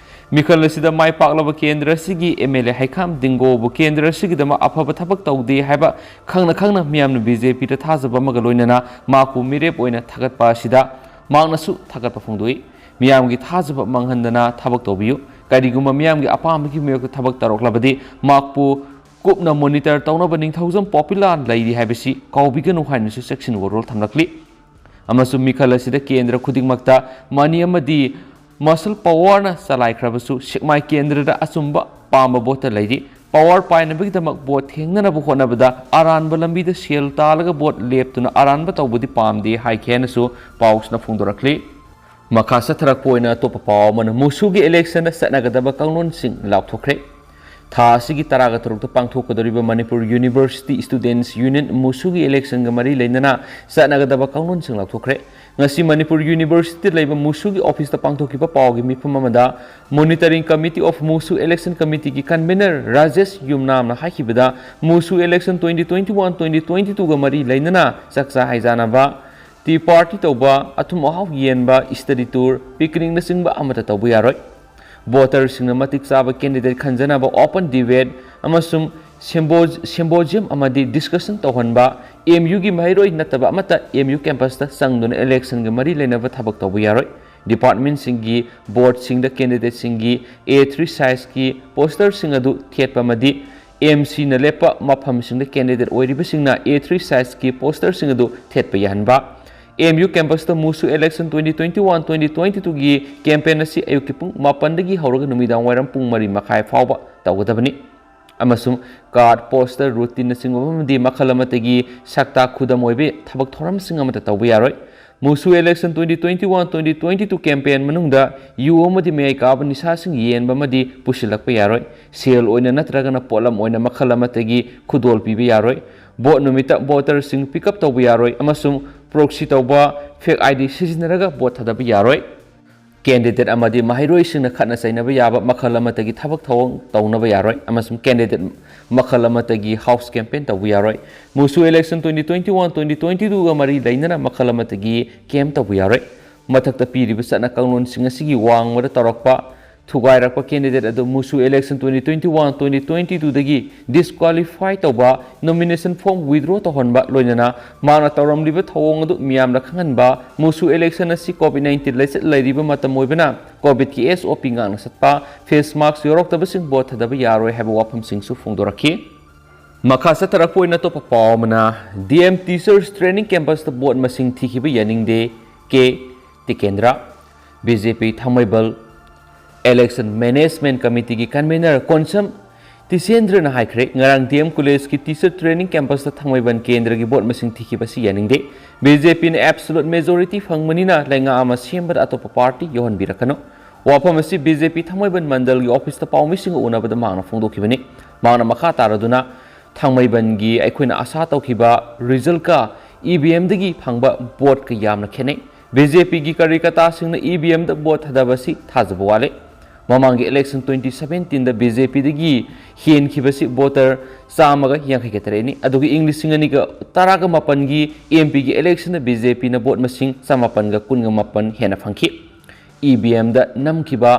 ꯃꯤꯈꯜ ꯑꯁꯤꯗ ꯃꯥꯏ ꯄꯥꯛꯂꯕ ꯀꯦꯟꯗ꯭ꯔ ꯑꯁꯤꯒꯤ ꯑꯦꯝ ꯑꯦꯜ ꯑꯦ ꯍꯩꯈꯥꯝ ꯗꯤꯡꯒꯣꯕꯨ ꯀꯦꯟꯗ꯭ꯔ ꯑꯁꯤꯒꯤꯗꯃꯛ ꯑꯐꯕ ꯊꯕꯛ ꯇꯧꯗꯦ ꯍꯥꯏꯕ ꯈꯪꯅ ꯈꯪꯅ ꯃꯤꯌꯥꯝꯅ ꯕꯤ ꯖꯦ ꯄꯤꯗ ꯊꯥꯖꯕ ꯑꯃꯒ ꯂꯣꯏꯅꯅ ꯃꯍꯥꯛꯄꯨ ꯃꯤꯔꯦꯞ ꯑꯣꯏꯅ ꯊꯥꯒꯠꯄ ꯑꯁꯤꯗ ꯃꯍꯥꯛꯅꯁꯨ ꯊꯥꯒꯠꯄ ꯐꯣꯡꯗꯣꯛꯏ꯫ ꯃꯤꯌꯥꯝꯒꯤ ꯊꯥꯖꯕ ꯃꯥꯡꯍꯟꯗꯅ ꯊꯕꯛ ꯇꯧꯕꯤꯌꯨ꯫ ꯀꯔꯤꯒꯨꯝꯕ ꯃꯤꯌꯥꯝꯒꯤ ꯑꯄꯥꯝꯕꯒꯤ ꯃꯥꯌꯣꯛꯇ ꯊꯕꯛ ꯇꯧꯔꯛꯂꯕꯗꯤ ꯃꯍꯥꯛꯄꯨ ꯀꯨꯞꯅ monitor ꯇꯧꯅꯕ ꯅꯤꯡꯊꯧꯖꯝ ꯄꯣꯄꯤꯂꯥꯟ ꯂꯩꯔꯤ ꯍꯥꯏꯕꯁꯤ ꯀꯥꯎꯕꯤꯒꯅꯨ ꯍꯥꯏꯅꯁꯨ ꯆꯦꯛꯁꯤꯟ ꯋꯥꯔꯣꯜ ꯊꯝꯂꯛꯂꯤ꯫ ꯑꯃꯁꯨꯡ ꯃꯤꯈꯜ ꯑꯁꯤꯗ ꯀꯦꯟꯗ꯭ꯔ ꯈꯨꯗꯤꯡꯃꯛꯇ money ꯑꯃꯗꯤ muscle powerꯅ ꯆꯂꯥꯏꯈ꯭ꯔꯕꯁꯨ ꯁꯦꯛꯃꯥꯏ ꯀꯦꯟꯗ꯭ꯔꯗ ꯑꯆꯨꯝꯕ ꯄꯥꯝꯕ voteꯇ ꯂꯩꯔꯤ꯫ Power ꯄꯥꯏꯅꯕꯒꯤꯗꯃꯛ vote ꯊꯦꯡꯅꯅꯕ ꯍꯣꯠꯅꯕꯗ ꯑꯔꯥꯟꯕ ꯂꯝꯕꯤꯗ ꯁꯦꯜ ꯇꯥꯜꯂꯒ vote ꯂꯦꯞꯇꯨꯅ ꯑꯔꯥꯟꯕ ꯇꯧꯕꯗꯤ ꯄꯥꯝꯗꯦ ꯍꯥꯏꯈꯤ ꯍꯥꯏꯅꯁꯨ ꯄꯥꯎꯁꯤꯅ ꯐꯣꯡꯗꯣꯔꯛꯂꯤ꯫ ꯃꯈꯥ ꯆꯠꯊꯔꯛꯄ ꯑꯣꯏꯅ ꯑꯇꯣꯞꯄ ꯄꯥꯎ ꯑꯃꯅ ꯃꯨꯁꯨꯒꯤ electionꯗ ꯆꯠꯅꯒꯗꯕ ꯀꯥꯡꯂꯣꯟꯁꯤꯡ ꯂꯥꯎꯊꯣꯛꯈ꯭ꯔꯦ꯫ ꯊꯥ ꯑꯁꯤꯒꯤ ꯇꯔꯥꯒ ꯇꯔꯨꯛꯇ ꯄꯥꯡꯊꯣꯛꯀꯗꯧꯔꯤꯕ Manipur University Students Union ꯃꯨꯁꯨꯒꯤ electionꯒ ꯃꯔꯤ ꯂꯩꯅꯅ ꯆꯠꯅꯒꯗꯕ ꯀꯥꯡꯂꯣꯟꯁꯤꯡ ꯂꯥꯎꯊꯣꯛꯈ꯭ꯔꯦ꯫ ꯉꯁꯤ ꯃꯅꯤꯄꯨꯔ Universityꯗ ꯂꯩꯕ ꯃꯨꯁꯨꯒꯤ officeꯇ ꯄꯥꯡꯊꯣꯛꯈꯤꯕ ꯄꯥꯎꯒꯤ ꯃꯤꯐꯝ ꯑꯃꯗ Monitoring Committee of ꯃꯨꯁꯨ Election Committeeꯒꯤ convener Rajesh ꯌꯨꯝꯅꯥꯝꯅ ꯍꯥꯏꯈꯤꯕꯗ, ꯃꯨꯁꯨ election twenty twenty-one twenty twenty-twoꯒ ꯃꯔꯤ ꯂꯩꯅꯅ ꯆꯥꯛꯆꯥ ꯍꯩꯖꯥꯅꯕ, tea party ꯇꯧꯕ, ꯑꯊꯨꯝ ꯑꯍꯥꯎ ꯌꯦꯟꯕ, study tour, picnicꯅꯆꯤꯡꯕ ꯑꯃꯠꯇ ꯇꯧꯕ ꯌꯥꯔꯣꯏ꯫ Voterꯁꯤꯡꯅ ꯃꯇꯤꯛ ꯆꯥꯕ candidate ꯈꯟꯖꯅꯕ open debate ꯑꯃꯁꯨꯡ sympo-, symposium ꯑꯃꯗꯤ discussion ꯇꯧꯍꯟꯕ, MUꯒꯤ ꯃꯍꯩꯔꯣꯏ ꯅꯠꯇꯕ ꯑꯃꯠꯇ MU campusꯇ ꯆꯪꯗꯨꯅ electionꯒ ꯃꯔꯤ ꯂꯩꯅꯕ ꯊꯕꯛ ꯇꯧꯕ ꯌꯥꯔꯣꯏ꯫ Departmentꯁꯤꯡꯒꯤ boardꯁꯤꯡꯗ candidateꯁꯤꯡꯒꯤ A three sizeꯀꯤ posterꯁꯤꯡ ꯑꯗꯨ ꯊꯦꯠꯄ ꯑꯃꯗꯤ MCꯅ ꯂꯦꯞꯄ ꯃꯐꯝꯁꯤꯡꯗ candidate ꯑꯣꯏꯔꯤꯕꯁꯤꯡꯅ A three sizeꯀꯤ posterꯁꯤꯡ ꯑꯗꯨ ꯊꯦꯠꯄ ꯌꯥꯍꯟꯕ꯫ MU campusꯇ ꯃꯨꯁꯨ election twenty twenty-one twenty twenty-twoꯒꯤ campaign ꯑꯁꯤ ꯑꯌꯨꯛꯀꯤ ꯄꯨꯡ ꯃꯥꯄꯟꯗꯒꯤ ꯍꯧꯔꯒ ꯅꯨꯃꯤꯗꯥꯡ ꯋꯥꯏꯔꯝ ꯄꯨꯡ ꯃꯔꯤ ꯃꯈꯥꯏ ꯐꯥꯎꯕ ꯇꯧꯒꯗꯕꯅꯤ꯫ ꯑꯃꯁꯨꯡ card, poster, routineꯅꯆꯤꯡꯕ ꯑꯃꯗꯤ ꯃꯈꯜ ꯑꯃꯠꯇꯒꯤ ꯁꯛꯇꯥꯛ ꯈꯨꯗꯝ ꯑꯣꯏꯕ ꯊꯕꯛ ꯊꯧꯔꯝꯁꯤꯡ ꯑꯃꯠꯇ ꯇꯧꯕ ꯌꯥꯔꯣꯏ꯫ ꯃꯨꯁꯨ election twenty twenty-one twenty twenty-two campaign ꯃꯅꯨꯡꯗ ꯌꯨ ꯑꯃꯗꯤ ꯃꯌꯥꯏ ꯀꯥꯕ ꯅꯤꯁꯥꯁꯤꯡ ꯌꯦꯟꯕ ꯑꯃꯗꯤ ꯄꯨꯁꯤꯜꯂꯛꯄ ꯌꯥꯔꯣꯏ꯫ ꯁꯦꯜ ꯑꯣꯏꯅ ꯅꯠꯇ꯭ꯔꯒꯅ ꯄꯣꯠꯂꯝ ꯑꯣꯏꯅ ꯃꯈꯜ ꯑꯃꯠꯇꯒꯤ ꯈꯨꯗꯣꯜ ꯄꯤꯕ ꯌꯥꯔꯣꯏ꯫ Vote ꯅꯨꯃꯤꯠꯇ voterꯁꯤꯡ pick up ꯇꯧꯕ ꯌꯥꯔꯣꯏ ꯑꯃꯁꯨꯡ proxy ꯇꯧꯕ, fake ID ꯁꯤꯖꯤꯟꯅꯔꯒ vote ꯊꯥꯗꯕ ꯌꯥꯔꯣꯏ꯫ Candidate ꯑꯃꯗꯤ ꯃꯍꯩꯔꯣꯏꯁꯤꯡꯅ ꯈꯠꯅ ꯆꯩꯅꯕ ꯌꯥꯕ ꯃꯈꯜ ꯑꯃꯠꯇꯒꯤ ꯊꯕꯛ ꯊꯧꯑꯣꯡ ꯇꯧꯅꯕ ꯌꯥꯔꯣꯏ ꯑꯃꯁꯨꯡ candidate ꯃꯈꯜ ꯑꯃꯠꯇꯒꯤ house campaign ꯇꯧꯕ ꯌꯥꯔꯣꯏ꯫ ꯃꯨꯁꯨ election twenty twenty-one twenty twenty-twoꯒ ꯃꯔꯤ ꯂꯩꯅꯅ ꯃꯈꯜ ꯑꯃꯠꯇꯒꯤ camp ꯇꯧꯕ ꯌꯥꯔꯣꯏ꯫ ꯃꯊꯛꯇ ꯄꯤꯔꯤꯕ ꯆꯠꯅ ꯀꯥꯡꯂꯣꯟꯁꯤꯡ ꯑꯁꯤꯒꯤ ꯋꯥꯡꯃꯗ ꯇꯧꯔꯛꯄ ꯊꯨꯒꯥꯏꯔꯛꯄ candidate ꯑꯗꯨ ꯃꯨꯁꯨ election twenty twenty-one twenty twenty-twoꯗꯒꯤ disqualify ꯇꯧꯕ, nomination form withdraw ꯇꯧꯍꯟꯕ, ꯂꯣꯏꯅꯅ ꯃꯍꯥꯛꯅ ꯇꯧꯔꯝꯂꯤꯕ ꯊꯧꯑꯣꯡ ꯑꯗꯨ ꯃꯤꯌꯥꯝꯗ ꯈꯪꯍꯟꯕ, ꯃꯨꯁꯨ election ꯑꯁꯤ COVID nineteen ꯂꯩꯆꯠ ꯂꯩꯔꯤꯕ ꯃꯇꯝ ꯑꯣꯏꯕꯅ COVID-ꯀꯤ SOP ꯉꯥꯛꯅ ꯆꯠꯄ, face mask ꯌꯥꯎꯔꯛꯇꯕꯁꯤꯡ vote ꯊꯥꯗꯕ ꯌꯥꯔꯣꯏ ꯍꯥꯏꯕ ꯋꯥꯐꯝꯁꯤꯡꯁꯨ ꯐꯣꯡꯗꯣꯔꯛꯈꯤ꯫ ꯃꯈꯥ ꯆꯠꯊꯔꯛꯄ ꯑꯣꯏꯅ ꯑꯇꯣꯞꯄ ꯄꯥꯎ ꯑꯃꯅ, ꯗꯤ ꯑꯦꯝ Teachers Training Campusꯇ ꯚꯣꯠ ꯃꯁꯤꯡ ꯊꯤꯈꯤꯕ ꯌꯥꯅꯤꯡꯗꯦ, K Tikendra. B J P Thangmeiband Election Management Committeeꯒꯤ convener ꯀꯣꯟꯁꯝ ꯇꯤꯁꯦꯟꯗ꯭ꯔꯅ ꯍꯥꯏꯈ꯭ꯔꯦ, ꯉꯔꯥꯡ ꯗꯤ ꯑꯦꯝ ꯀꯣꯂꯦꯖꯀꯤ Teacher Training Campusꯇ ꯊꯥꯡꯃꯩꯕꯟ ꯀꯦꯟꯗ꯭ꯔꯒꯤ ꯚꯣꯠ ꯃꯁꯤꯡ ꯊꯤꯈꯤꯕꯁꯤ ꯌꯥꯅꯤꯡꯗꯦ꯫ ꯕꯤ ꯖꯦ ꯄꯤꯅ absolute majority ꯐꯪꯕꯅꯤꯅ ꯂꯩꯉꯥꯛ ꯑꯃ ꯁꯦꯝꯕꯗ ꯑꯇꯣꯞꯄ party ꯌꯧꯍꯟꯕꯤꯔꯛꯀꯅꯨ꯫ ꯋꯥꯐꯝ ꯑꯁꯤ ꯕꯤ ꯖꯦ ꯄꯤ ꯊꯥꯡꯃꯩꯕꯟ ꯃꯟꯗꯜꯒꯤ officeꯇ ꯄꯥꯎꯃꯤꯁꯤꯡꯒ ꯎꯅꯕꯗ ꯃꯍꯥꯛꯅ ꯐꯣꯡꯗꯣꯛꯈꯤꯕꯅꯤ꯫ ꯃꯍꯥꯛꯅ ꯃꯈꯥ ꯇꯥꯔꯗꯨꯅ, ꯊꯥꯡꯃꯩꯕꯟꯒꯤ ꯑꯩꯈꯣꯏꯅ ꯑꯥꯁꯥ ꯇꯧꯈꯤꯕ resultꯀ ꯏ ꯚꯤ ꯑꯦꯝꯗꯒꯤ ꯐꯪꯕ voteꯀ ꯌꯥꯝꯅ ꯈꯦꯠꯅꯩ꯫ ꯕꯤ ꯖꯦ ꯄꯤꯒꯤ ꯀꯥꯔꯌꯀꯔꯇꯥꯁꯤꯡꯅ ꯏ ꯚꯤ ꯑꯦꯝꯗ vote ꯊꯥꯗꯕꯁꯤ ꯊꯥꯖꯕ ꯋꯥꯠꯂꯦ꯫ ꯃꯃꯥꯡꯒꯤ election twenty seventeenꯗ ꯕꯤ ꯖꯦ ꯄꯤꯗꯒꯤ ꯍꯦꯟꯈꯤꯕꯁꯤ voter ꯆꯥꯝꯃꯒ ꯌꯥꯡꯈꯩꯒ ꯇꯔꯦꯠꯅꯤ꯫ ꯑꯗꯨꯒ ꯏꯪ ꯂꯤꯁꯤꯡ ꯑꯅꯤꯒ ꯇꯔꯥꯒ ꯃꯥꯄꯟꯒꯤ ꯑꯦꯝ ꯄꯤꯒꯤ electionꯗ ꯕꯤ ꯖꯦ ꯄꯤꯅ vote ꯃꯁꯤꯡ ꯆꯃꯥꯄꯟꯒ ꯀꯨꯟꯒ ꯃꯥꯄꯟ ꯍꯦꯟꯅ ꯐꯪꯈꯤ꯫ ꯏ ꯚꯤ ꯑꯦꯝꯗ ꯅꯝꯈꯤꯕ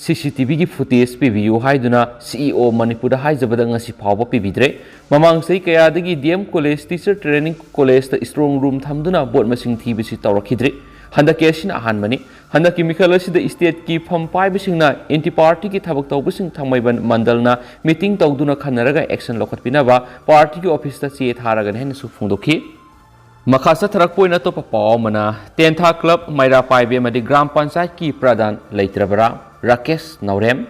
ꯁꯤ ꯁꯤ ꯇꯤ ꯚꯤꯒꯤ footage ꯄꯤꯕꯤꯌꯨ ꯍꯥꯏꯗꯨꯅ ꯁꯤ ꯏ ꯑꯣ ꯃꯅꯤꯄꯨꯔꯗ ꯍꯥꯏꯖꯕꯗ ꯉꯁꯤ ꯐꯥꯎꯕ ꯄꯤꯕꯤꯗ꯭ꯔꯦ꯫ ꯃꯃꯥꯡ ꯆꯍꯤ ꯀꯌꯥꯗꯒꯤ D M college Teacher Training Collegeꯇ strong room ꯊꯝꯗꯨꯅ vote ꯃꯁꯤꯡ ꯊꯤꯕꯁꯤ ꯇꯧꯔꯛꯈꯤꯗ꯭ꯔꯤ꯫ ꯍꯟꯗꯛꯀꯤ ꯑꯁꯤꯅ ꯑꯍꯥꯟꯕꯅꯤ꯫ ꯍꯟꯗꯛꯀꯤ ꯃꯤꯈꯜ ꯑꯁꯤꯗ stateꯀꯤ ꯐꯝ ꯄꯥꯏꯕꯁꯤꯡꯅ anti partyꯒꯤ ꯊꯕꯛ ꯇꯧꯕꯁꯤꯡ ꯊꯥꯡꯃꯩꯕꯟ ꯃꯟꯗꯜꯅ meeting ꯇꯧꯗꯨꯅ ꯈꯟꯅꯔꯒ action ꯂꯧꯈꯠꯄꯤꯅꯕ partyꯒꯤ officeꯇ ꯆꯦ ꯊꯥꯔꯒꯅꯤ ꯍꯥꯏꯅꯁꯨ ꯐꯣꯡꯗꯣꯛꯈꯤ꯫ ꯃꯈꯥ ꯆꯠꯊꯔꯛꯄ ꯑꯣꯏꯅ ꯑꯇꯣꯞꯄ ꯄꯥꯎ ꯑꯃꯅ, ꯇꯦꯟꯊꯥ club ꯃꯩꯔꯥ ꯄꯥꯏꯕꯤ ꯑꯃꯗꯤ ꯒ꯭ꯔꯥꯝ ꯄꯟꯆꯥꯌꯠꯀꯤ ꯄ꯭ꯔꯙꯥꯟ ꯂꯩꯇ꯭ꯔꯕ꯭ꯔꯥ? ꯔꯥꯀꯦꯁ ꯅꯥꯎꯔꯦꯝ꯫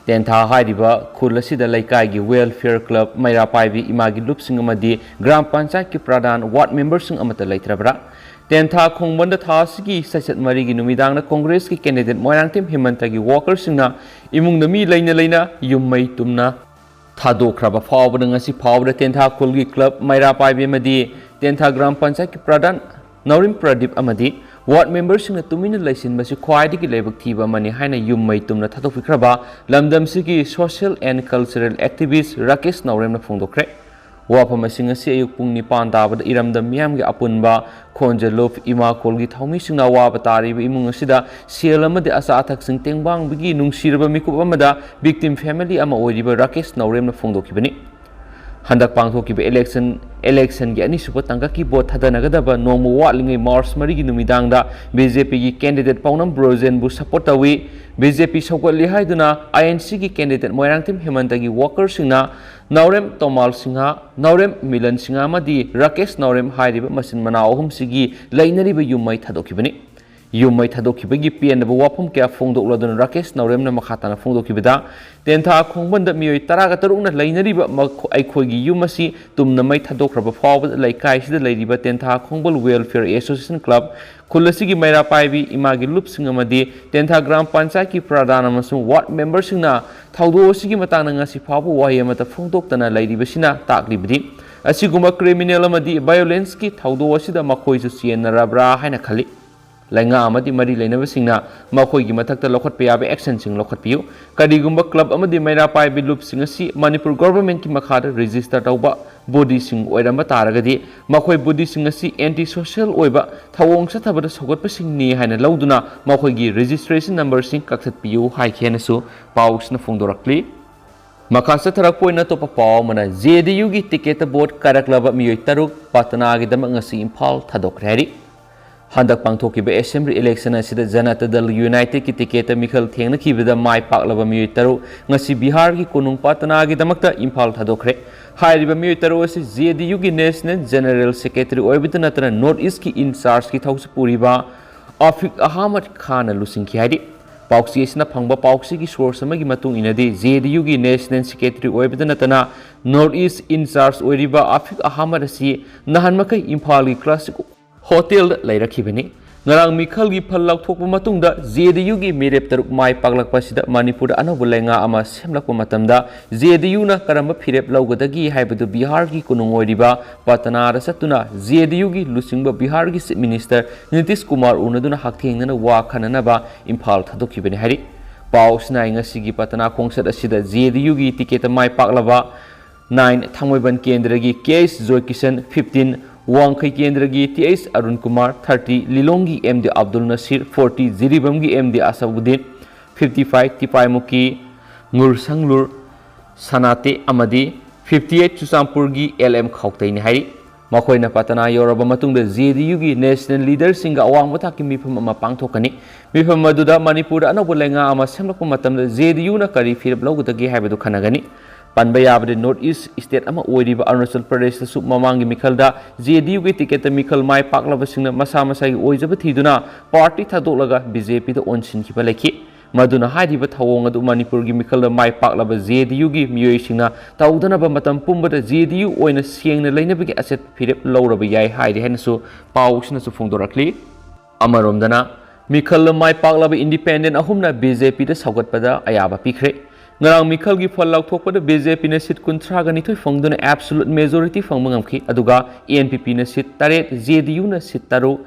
ꯇꯦꯟꯊꯥ ꯍꯥꯏꯔꯤꯕ ꯈꯨꯜ ꯑꯁꯤꯗ ꯂꯩꯀꯥꯏꯒꯤ welfare club ꯃꯩꯔꯥ ꯄꯥꯏꯕꯤ ꯏꯃꯥꯒꯤ ꯂꯨꯞꯁꯤꯡ ꯑꯃꯗꯤ ꯒ꯭ꯔꯥꯝ ꯄꯟꯆꯥꯌꯠꯀꯤ ꯄ꯭ꯔꯙꯥꯟ, ward memberꯁꯤꯡ ꯑꯃꯠꯇ ꯂꯩꯇ꯭ꯔꯕ꯭ꯔꯥ? ꯇꯦꯟꯊꯥ ꯈꯣꯡꯕꯟꯗ ꯊꯥ ꯑꯁꯤꯒꯤ ꯆꯩꯆꯠ ꯃꯔꯤꯒꯤ ꯅꯨꯃꯤꯗꯥꯡꯗ ꯀꯣꯡꯒ꯭ꯔꯦꯁꯀꯤ candidate ꯃꯣꯏꯔꯥꯡꯊꯦꯝ ꯍꯦꯃꯟꯇꯒꯤ workerꯁꯤꯡꯅ ꯏꯃꯨꯡꯗ ꯃꯤ ꯂꯩꯅ ꯂꯩꯅ ꯌꯨꯝ ꯃꯩ ꯇꯨꯝꯅ ꯊꯥꯗꯣꯛꯈ꯭ꯔꯕ ꯐꯥꯎꯕꯗ ꯉꯁꯤ ꯐꯥꯎꯕꯗ ꯇꯦꯟꯊꯥ ꯈꯨꯜꯒꯤ club ꯃꯩꯔꯥ ꯄꯥꯏꯕꯤ ꯑꯃꯗꯤ ꯇꯦꯟꯊꯥ ꯒ꯭ꯔꯥꯝ ꯄꯟꯆꯥꯌꯠꯀꯤ ꯄ꯭ꯔꯙꯥꯟ ꯅꯥꯎꯔꯦꯝ ꯄ꯭ꯔꯗꯤꯞ ꯑꯃꯗꯤ ward memberꯁꯤꯡꯅ ꯇꯨꯃꯤꯟꯅ ꯂꯩꯁꯤꯟꯕꯁꯤ ꯈ꯭ꯋꯥꯏꯗꯒꯤ ꯂꯥꯏꯕꯛ ꯊꯤꯕ ꯑꯃꯅꯤ ꯍꯥꯏꯅ ꯌꯨꯝ ꯃꯩ ꯇꯨꯝꯅ ꯊꯥꯗꯣꯛꯄꯤꯈ꯭ꯔꯕ ꯂꯝꯗꯝꯁꯤꯒꯤ social and cultural activist Rakesh ꯅꯥꯎꯔꯦꯝꯅ ꯐꯣꯡꯗꯣꯛꯈ꯭ꯔꯦ꯫ ꯋꯥꯐꯝ ꯑꯁꯤ ꯉꯁꯤ ꯑꯌꯨꯛ ꯄꯨꯡ ꯅꯤꯄꯥꯟ ꯇꯥꯕꯗ ꯏꯔꯝꯗꯝ ꯃꯤꯌꯥꯝꯒꯤ ꯑꯄꯨꯟꯕ ꯈꯣꯟꯖꯦꯜ ꯂꯨꯞ ꯏꯃꯥ ꯈꯨꯜꯒꯤ ꯊꯧꯃꯤꯁꯤꯡꯅ ꯑꯋꯥꯕ ꯇꯥꯔꯤꯕ ꯏꯃꯨꯡ ꯑꯁꯤꯗ ꯁꯦꯜ ꯑꯃꯗꯤ ꯑꯆꯥ ꯑꯊꯛꯁꯤꯡ ꯇꯦꯡꯕꯥꯡꯕꯒꯤ ꯅꯨꯡꯁꯤꯔꯕ ꯃꯤꯀꯨꯞ ꯑꯃꯗ victim family ꯑꯃ ꯑꯣꯏꯔꯤꯕ ꯔꯥꯀꯦꯁ ꯅꯥꯎꯔꯦꯝꯅ ꯐꯣꯡꯗꯣꯛꯈꯤꯕꯅꯤ꯫ ꯍꯟꯗꯛ ꯄꯥꯡꯊꯣꯛꯈꯤꯕ election, electionꯒꯤ ꯑꯅꯤꯁꯨꯕ ꯇꯥꯡꯀꯛꯀꯤ vote ꯊꯥꯗꯅꯒꯗꯕ ꯅꯣꯡꯃ ꯋꯥꯠꯂꯤꯉꯩ March ꯃꯔꯤꯒꯤ ꯅꯨꯃꯤꯗꯥꯡꯗ ꯕꯤ ꯖꯦ ꯄꯤꯒꯤ candidate ꯄꯥꯎꯅꯝ ꯕ꯭ꯔꯣꯖꯦꯟꯕꯨ support ꯇꯧꯏ꯫ ꯕꯤ ꯖꯦ ꯄꯤ ꯁꯧꯒꯠꯂꯤ ꯍꯥꯏꯗꯨꯅ ꯑꯥꯏ ꯑꯦꯟ ꯁꯤꯒꯤ candidate ꯃꯣꯏꯔꯥꯡꯊꯦꯝ ꯍꯦꯃꯟꯇꯒꯤ workerꯁꯤꯡꯅ ꯅꯥꯎꯔꯦꯝ ꯇꯣꯃꯥꯜ ꯁꯤꯡꯍ, ꯅꯥꯎꯔꯦꯝ ꯃꯤꯂꯟ ꯁꯤꯡꯍ ꯑꯃꯗꯤ ꯔꯥꯀꯦꯁ ꯅꯥꯎꯔꯦꯝ ꯍꯥꯏꯔꯤꯕ ꯃꯆꯤꯟ ꯃꯅꯥꯎ ꯑꯍꯨꯝꯁꯤꯒꯤ ꯂꯩꯅꯔꯤꯕ ꯌꯨꯝ ꯃꯩ ꯊꯥꯗꯣꯛꯈꯤꯕꯅꯤ꯫ ꯌꯨꯝ ꯃꯩ ꯊꯥꯗꯣꯛꯈꯤꯕꯒꯤ ꯄꯦꯟꯗꯕ ꯋꯥꯐꯝ ꯀꯌꯥ ꯐꯣꯡꯗꯣꯛꯂꯗꯨꯅ ꯔꯥꯀꯦꯁ ꯅꯥꯎꯔꯦꯝꯅ ꯃꯈꯥ ꯇꯥꯅ ꯐꯣꯡꯗꯣꯛꯈꯤꯕꯗ, ꯇꯦꯟꯊꯥ ꯈꯣꯡꯕꯟꯗ ꯃꯤꯑꯣꯏ ꯇꯔꯥꯒ ꯇꯔꯨꯛꯅ ꯂꯩꯅꯔꯤꯕ ꯃꯈꯣ-, ꯑꯩꯈꯣꯏꯒꯤ ꯌꯨꯝ ꯑꯁꯤ ꯇꯨꯝꯅ ꯃꯩ ꯊꯥꯗꯣꯛꯈ꯭ꯔꯕ ꯐꯥꯎꯕꯗ ꯂꯩꯀꯥꯏꯁꯤꯗ ꯂꯩꯔꯤꯕ ꯇꯦꯟꯊꯥ ꯈꯣꯡꯕꯜ Welfare Association Club, ꯈꯨꯜ ꯑꯁꯤꯒꯤ ꯃꯩꯔꯥ ꯄꯥꯏꯕꯤ ꯏꯃꯥꯒꯤ ꯂꯨꯞꯁꯤꯡ ꯑꯃꯗꯤ ꯇꯦꯟꯊꯥ ꯒ꯭ꯔꯥꯝ ꯄꯟꯆꯥꯌꯠꯀꯤ ꯄ꯭ꯔꯙꯥꯟ ꯑꯃꯁꯨꯡ ꯋꯥꯔꯗ ꯃꯦꯝꯕꯔꯁꯤꯡꯅ ꯊꯧꯗꯣꯛ ꯑꯁꯤꯒꯤ ꯃꯇꯥꯡꯗ ꯉꯁꯤ ꯐꯥꯎꯕ ꯋꯥꯍꯩ ꯑꯃꯠꯇ ꯐꯣꯡꯗꯣꯛꯇꯅ ꯂꯩꯔꯤꯕꯁꯤꯅ ꯇꯥꯛꯂꯤꯕꯗꯤ, ꯑꯁꯤꯒꯨꯝꯕ criminal ꯑꯃꯗꯤ violenceꯀꯤ ꯊꯧꯗꯣꯛ ꯑꯁꯤꯗ ꯃꯈꯣꯏꯁꯨ ꯆꯦꯟꯅꯔꯕ꯭ꯔꯥ ꯍꯥꯏꯅ ꯈꯜꯂꯤ꯫ ꯂꯩꯉꯥꯛ ꯑꯃꯗꯤ ꯃꯔꯤ ꯂꯩꯅꯕꯁꯤꯡꯅ ꯃꯈꯣꯏꯒꯤ ꯃꯊꯛꯇ ꯂꯧꯈꯠꯄ ꯌꯥꯕ actionꯁꯤꯡ ꯂꯧꯈꯠꯄꯤꯌꯨ꯫ ꯀꯔꯤꯒꯨꯝꯕ club ꯑꯃꯗꯤ ꯃꯩꯔꯥ ꯄꯥꯏꯕꯤ ꯂꯨꯞꯁꯤꯡ ꯑꯁꯤ ꯃꯅꯤꯄꯨꯔ governmentꯀꯤ ꯃꯈꯥꯗ register ꯇꯧꯕ bodyꯁꯤꯡ ꯑꯣꯏꯔꯝꯕ ꯇꯥꯔꯒꯗꯤ, ꯃꯈꯣꯏ bodyꯁꯤꯡ ꯑꯁꯤ anti social ꯑꯣꯏꯕ ꯊꯧꯑꯣꯡ ꯆꯠꯊꯕꯗ ꯁꯧꯒꯠꯄꯁꯤꯡꯅꯤ ꯍꯥꯏꯅ ꯂꯧꯗꯨꯅ ꯃꯈꯣꯏꯒꯤ registration numberꯁꯤꯡ ꯀꯛꯊꯠꯄꯤꯌꯨ ꯍꯥꯏꯈꯤ ꯍꯥꯏꯅꯁꯨ ꯄꯥꯎꯁꯤꯅ ꯐꯣꯡꯗꯣꯔꯛꯂꯤ꯫ ꯃꯈꯥ ꯆꯠꯊꯔꯛꯄ ꯑꯣꯏꯅ ꯑꯇꯣꯞꯄ ꯄꯥꯎ ꯑꯃꯅ, JDUꯒꯤ ticketꯇ vote ꯀꯥꯏꯔꯛꯂꯕ ꯃꯤꯑꯣꯏ ꯇꯔꯨꯛ ꯄꯇꯅꯥꯒꯤꯗꯃꯛ ꯉꯁꯤ ꯏꯝꯐꯥꯜ ꯊꯥꯗꯣꯛꯈ꯭ꯔꯦ ꯍꯥꯏꯔꯤ꯫ ꯍꯟꯗꯛ ꯄꯥꯡꯊꯣꯛꯈꯤꯕ assembly election ꯑꯁꯤꯗ ꯖꯅꯇꯥ ꯗꯜ ꯌꯨꯅꯥꯏꯇꯦꯗꯀꯤ ticketꯇ ꯃꯤꯈꯜ ꯊꯦꯡꯅꯈꯤꯕꯗ ꯃꯥꯏ ꯄꯥꯛꯂꯕ ꯃꯤꯑꯣꯏ ꯇꯔꯨꯛ ꯉꯁꯤ ꯕꯤꯍꯥꯔꯒꯤ ꯀꯣꯅꯨꯡ ꯄꯇꯅꯥꯒꯤꯗꯃꯛꯇ ꯏꯝꯐꯥꯜ ꯊꯥꯗꯣꯛꯈ꯭ꯔꯦ꯫ ꯍꯥꯏꯔꯤꯕ ꯃꯤꯑꯣꯏ ꯇꯔꯨꯛ ꯑꯁꯤ JDUꯒꯤ national general secretary ꯑꯣꯏꯕꯇ ꯅꯠꯇꯅ North Eastꯀꯤ in chargeꯀꯤ ꯊꯧꯁꯤ ꯄꯨꯔꯤꯕ ꯑꯐꯤꯛ ꯑꯍꯃꯗ ꯈꯥꯟꯅ ꯂꯨꯆꯤꯡꯈꯤ ꯍꯥꯏꯔꯤ꯫ ꯄꯥꯎꯆꯦ ꯑꯁꯤꯅ ꯐꯪꯕ ꯄꯥꯎꯆꯦꯒꯤ source ꯑꯃꯒꯤ ꯃꯇꯨꯡ ꯏꯟꯅꯗꯤ, JDUꯒꯤ national secretary ꯑꯣꯏꯕꯇ ꯅꯠꯇꯅ North East in charge ꯑꯣꯏꯔꯤꯕ ꯑꯐꯤꯛ ꯑꯍꯃꯗ ꯑꯁꯤ ꯅꯍꯥꯟ ꯃꯈꯩ ꯏꯝꯐꯥꯜꯒꯤ Classic Hotelꯗ ꯂꯩꯔꯛꯈꯤꯕꯅꯤ꯫ ꯉꯔꯥꯡ ꯃꯤꯈꯜꯒꯤ ꯐꯜ ꯂꯥꯎꯊꯣꯛꯄ ꯃꯇꯨꯡꯗ JDUꯒꯤ ꯃꯤꯔꯦꯞ ꯇꯔꯨꯛ ꯃꯥꯏ ꯄꯥꯛꯂꯛꯄ ꯑꯁꯤꯗ ꯃꯅꯤꯄꯨꯔꯗ ꯑꯅꯧꯕ ꯂꯩꯉꯥꯛ ꯑꯃ ꯁꯦꯝꯂꯛꯄ ꯃꯇꯝꯗ JDUꯅ ꯀꯔꯝꯕ ꯐꯤꯔꯦꯞ ꯂꯧꯒꯗꯒꯦ ꯍꯥꯏꯕꯗꯨ ꯕꯤꯍꯥꯔꯒꯤ ꯀꯣꯅꯨꯡ ꯑꯣꯏꯔꯤꯕ ꯄꯇꯅꯥꯗ ꯆꯠꯇꯨꯅ JDUꯒꯤ ꯂꯨꯆꯤꯡꯕ ꯕꯤꯍꯥꯔꯒꯤ Chief Minister ꯅꯤꯇꯤꯁ ꯀꯨꯃꯥꯔ ꯎꯅꯗꯨꯅ ꯍꯛꯊꯦꯡꯅꯅ ꯋꯥ ꯈꯟꯅꯅꯕ ꯏꯝꯐꯥꯜ ꯊꯥꯗꯣꯛꯈꯤꯕꯅꯤ ꯍꯥꯏꯔꯤ꯫ ꯄꯥꯎ ꯑꯁꯤꯅ ꯉꯁꯤꯒꯤ ꯄꯇꯅꯥ ꯈꯣꯡꯆꯠ ꯑꯁꯤꯗ JDUꯒꯤ ticketꯇ ꯃꯥꯏ ꯄꯥꯛꯂꯕ nine, ꯊꯥꯡꯃꯩꯕꯟ ꯀꯦꯟꯗ꯭ꯔꯒꯤ K H ꯖꯣꯏꯀꯤꯁꯟ, fifteen, ꯋꯥꯡꯈꯩ ꯀꯦꯟꯗ꯭ꯔꯒꯤ T H Arun Kumar, thirty, ꯂꯤꯂꯣꯡꯒꯤ M D Abdul ꯅꯁꯤꯔ, forty, ꯖꯤꯔꯤꯕꯥꯝꯒꯤ M D ꯑꯁꯥꯗꯨꯗꯤꯟ, fifty five, ꯇꯤꯄꯥꯏꯃꯨꯈꯤ ꯉꯨꯔꯁꯪꯂꯨꯔ ꯁꯅꯥꯇꯦ ꯑꯃꯗꯤ fifty eight, ꯆꯨꯔꯆꯥꯟꯄꯨꯔꯒꯤ L M ꯈꯥꯎꯇꯩꯅꯤ ꯍꯥꯏꯔꯤ꯫ ꯃꯈꯣꯏꯅ ꯄꯇꯅꯥ ꯌꯧꯔꯕ ꯃꯇꯨꯡꯗ JDUꯒꯤ national leaderꯁꯤꯡꯒ ꯑꯋꯥꯡꯕ ꯊꯥꯛꯀꯤ ꯃꯤꯐꯝ ꯑꯃ ꯄꯥꯡꯊꯣꯛꯀꯅꯤ꯫ ꯃꯤꯐꯝ ꯑꯗꯨꯗ ꯃꯅꯤꯄꯨꯔꯗ ꯑꯅꯧꯕ ꯂꯩꯉꯥꯛ ꯑꯃ ꯁꯦꯝꯂꯛꯄ ꯃꯇꯝꯗ JDUꯅ ꯀꯔꯤ ꯐꯤꯔꯦꯞ ꯂꯧꯒꯗꯒꯦ ꯍꯥꯏꯕꯗꯨ ꯈꯟꯅꯒꯅꯤ꯫ ꯄꯟꯕ ꯌꯥꯕꯗꯤ North East state ꯑꯃ ꯑꯣꯏꯔꯤꯕ ꯑꯔꯨꯅꯥꯆꯜ ꯄ꯭ꯔꯗꯦꯁꯇꯁꯨ ꯃꯃꯥꯡꯒꯤ ꯃꯤꯈꯜꯗ J D U ꯒꯤ ticket ꯇ ꯃꯤꯈꯜ ꯃꯥꯏ ꯄꯥꯛꯂꯕꯁꯤꯡꯅ ꯃꯁꯥ ꯃꯁꯥꯒꯤ ꯑꯣꯏꯖꯕ ꯊꯤꯗꯨꯅ party ꯊꯥꯗꯣꯛꯂꯒ B J P ꯗ ꯑꯣꯟꯁꯤꯟꯈꯤꯕ ꯂꯩꯈꯤ꯫ ꯃꯗꯨꯅ ꯍꯥꯏꯔꯤꯕ ꯊꯧꯑꯣꯡ ꯑꯗꯨ ꯃꯅꯤꯄꯨꯔꯒꯤ ꯃꯤꯈꯜꯗ ꯃꯥꯏ ꯄꯥꯛꯂꯕ J D U ꯒꯤ ꯃꯤꯑꯣꯏꯁꯤꯡꯅ ꯇꯧꯗꯅꯕ ꯃꯇꯝ ꯄꯨꯝꯕꯗ J D U ꯑꯣꯏꯅ ꯁꯦꯡꯅ ꯂꯩꯅꯕꯒꯤ ꯑꯆꯦꯠꯄ ꯐꯤꯔꯦꯞ ꯂꯧꯔꯕ ꯌꯥꯏ ꯍꯥꯏꯔꯤ ꯍꯥꯏꯅꯁꯨ ꯄꯥꯎ ꯑꯁꯤꯅꯁꯨ ꯐꯣꯡꯗꯣꯔꯛꯂꯤ꯫ ꯑꯃꯔꯣꯝꯗꯅ, ꯃꯤꯈꯜꯗ ꯃꯥꯏ ꯄꯥꯛꯂꯕ independent ꯑꯍꯨꯝꯅ B J P ꯗ ꯁꯧꯒꯠꯄꯗ ꯑꯌꯥꯕ ꯄꯤꯈ꯭ꯔꯦ꯫ ꯉꯔꯥꯡ ꯃꯤꯈꯜꯒꯤ ꯐꯜ ꯂꯥꯎꯊꯣꯛꯄꯗ B J P ꯅ seat ꯀꯨꯟꯊ꯭ꯔꯥꯒ ꯅꯤꯊꯣꯏ ꯐꯪꯗꯨꯅ absolute majority ꯐꯪꯕ ꯉꯝꯈꯤ, ꯑꯗꯨꯒ N P P ꯅ seat ꯇꯔꯦꯠ, J D U ꯅ seat ꯇꯔꯨꯛ,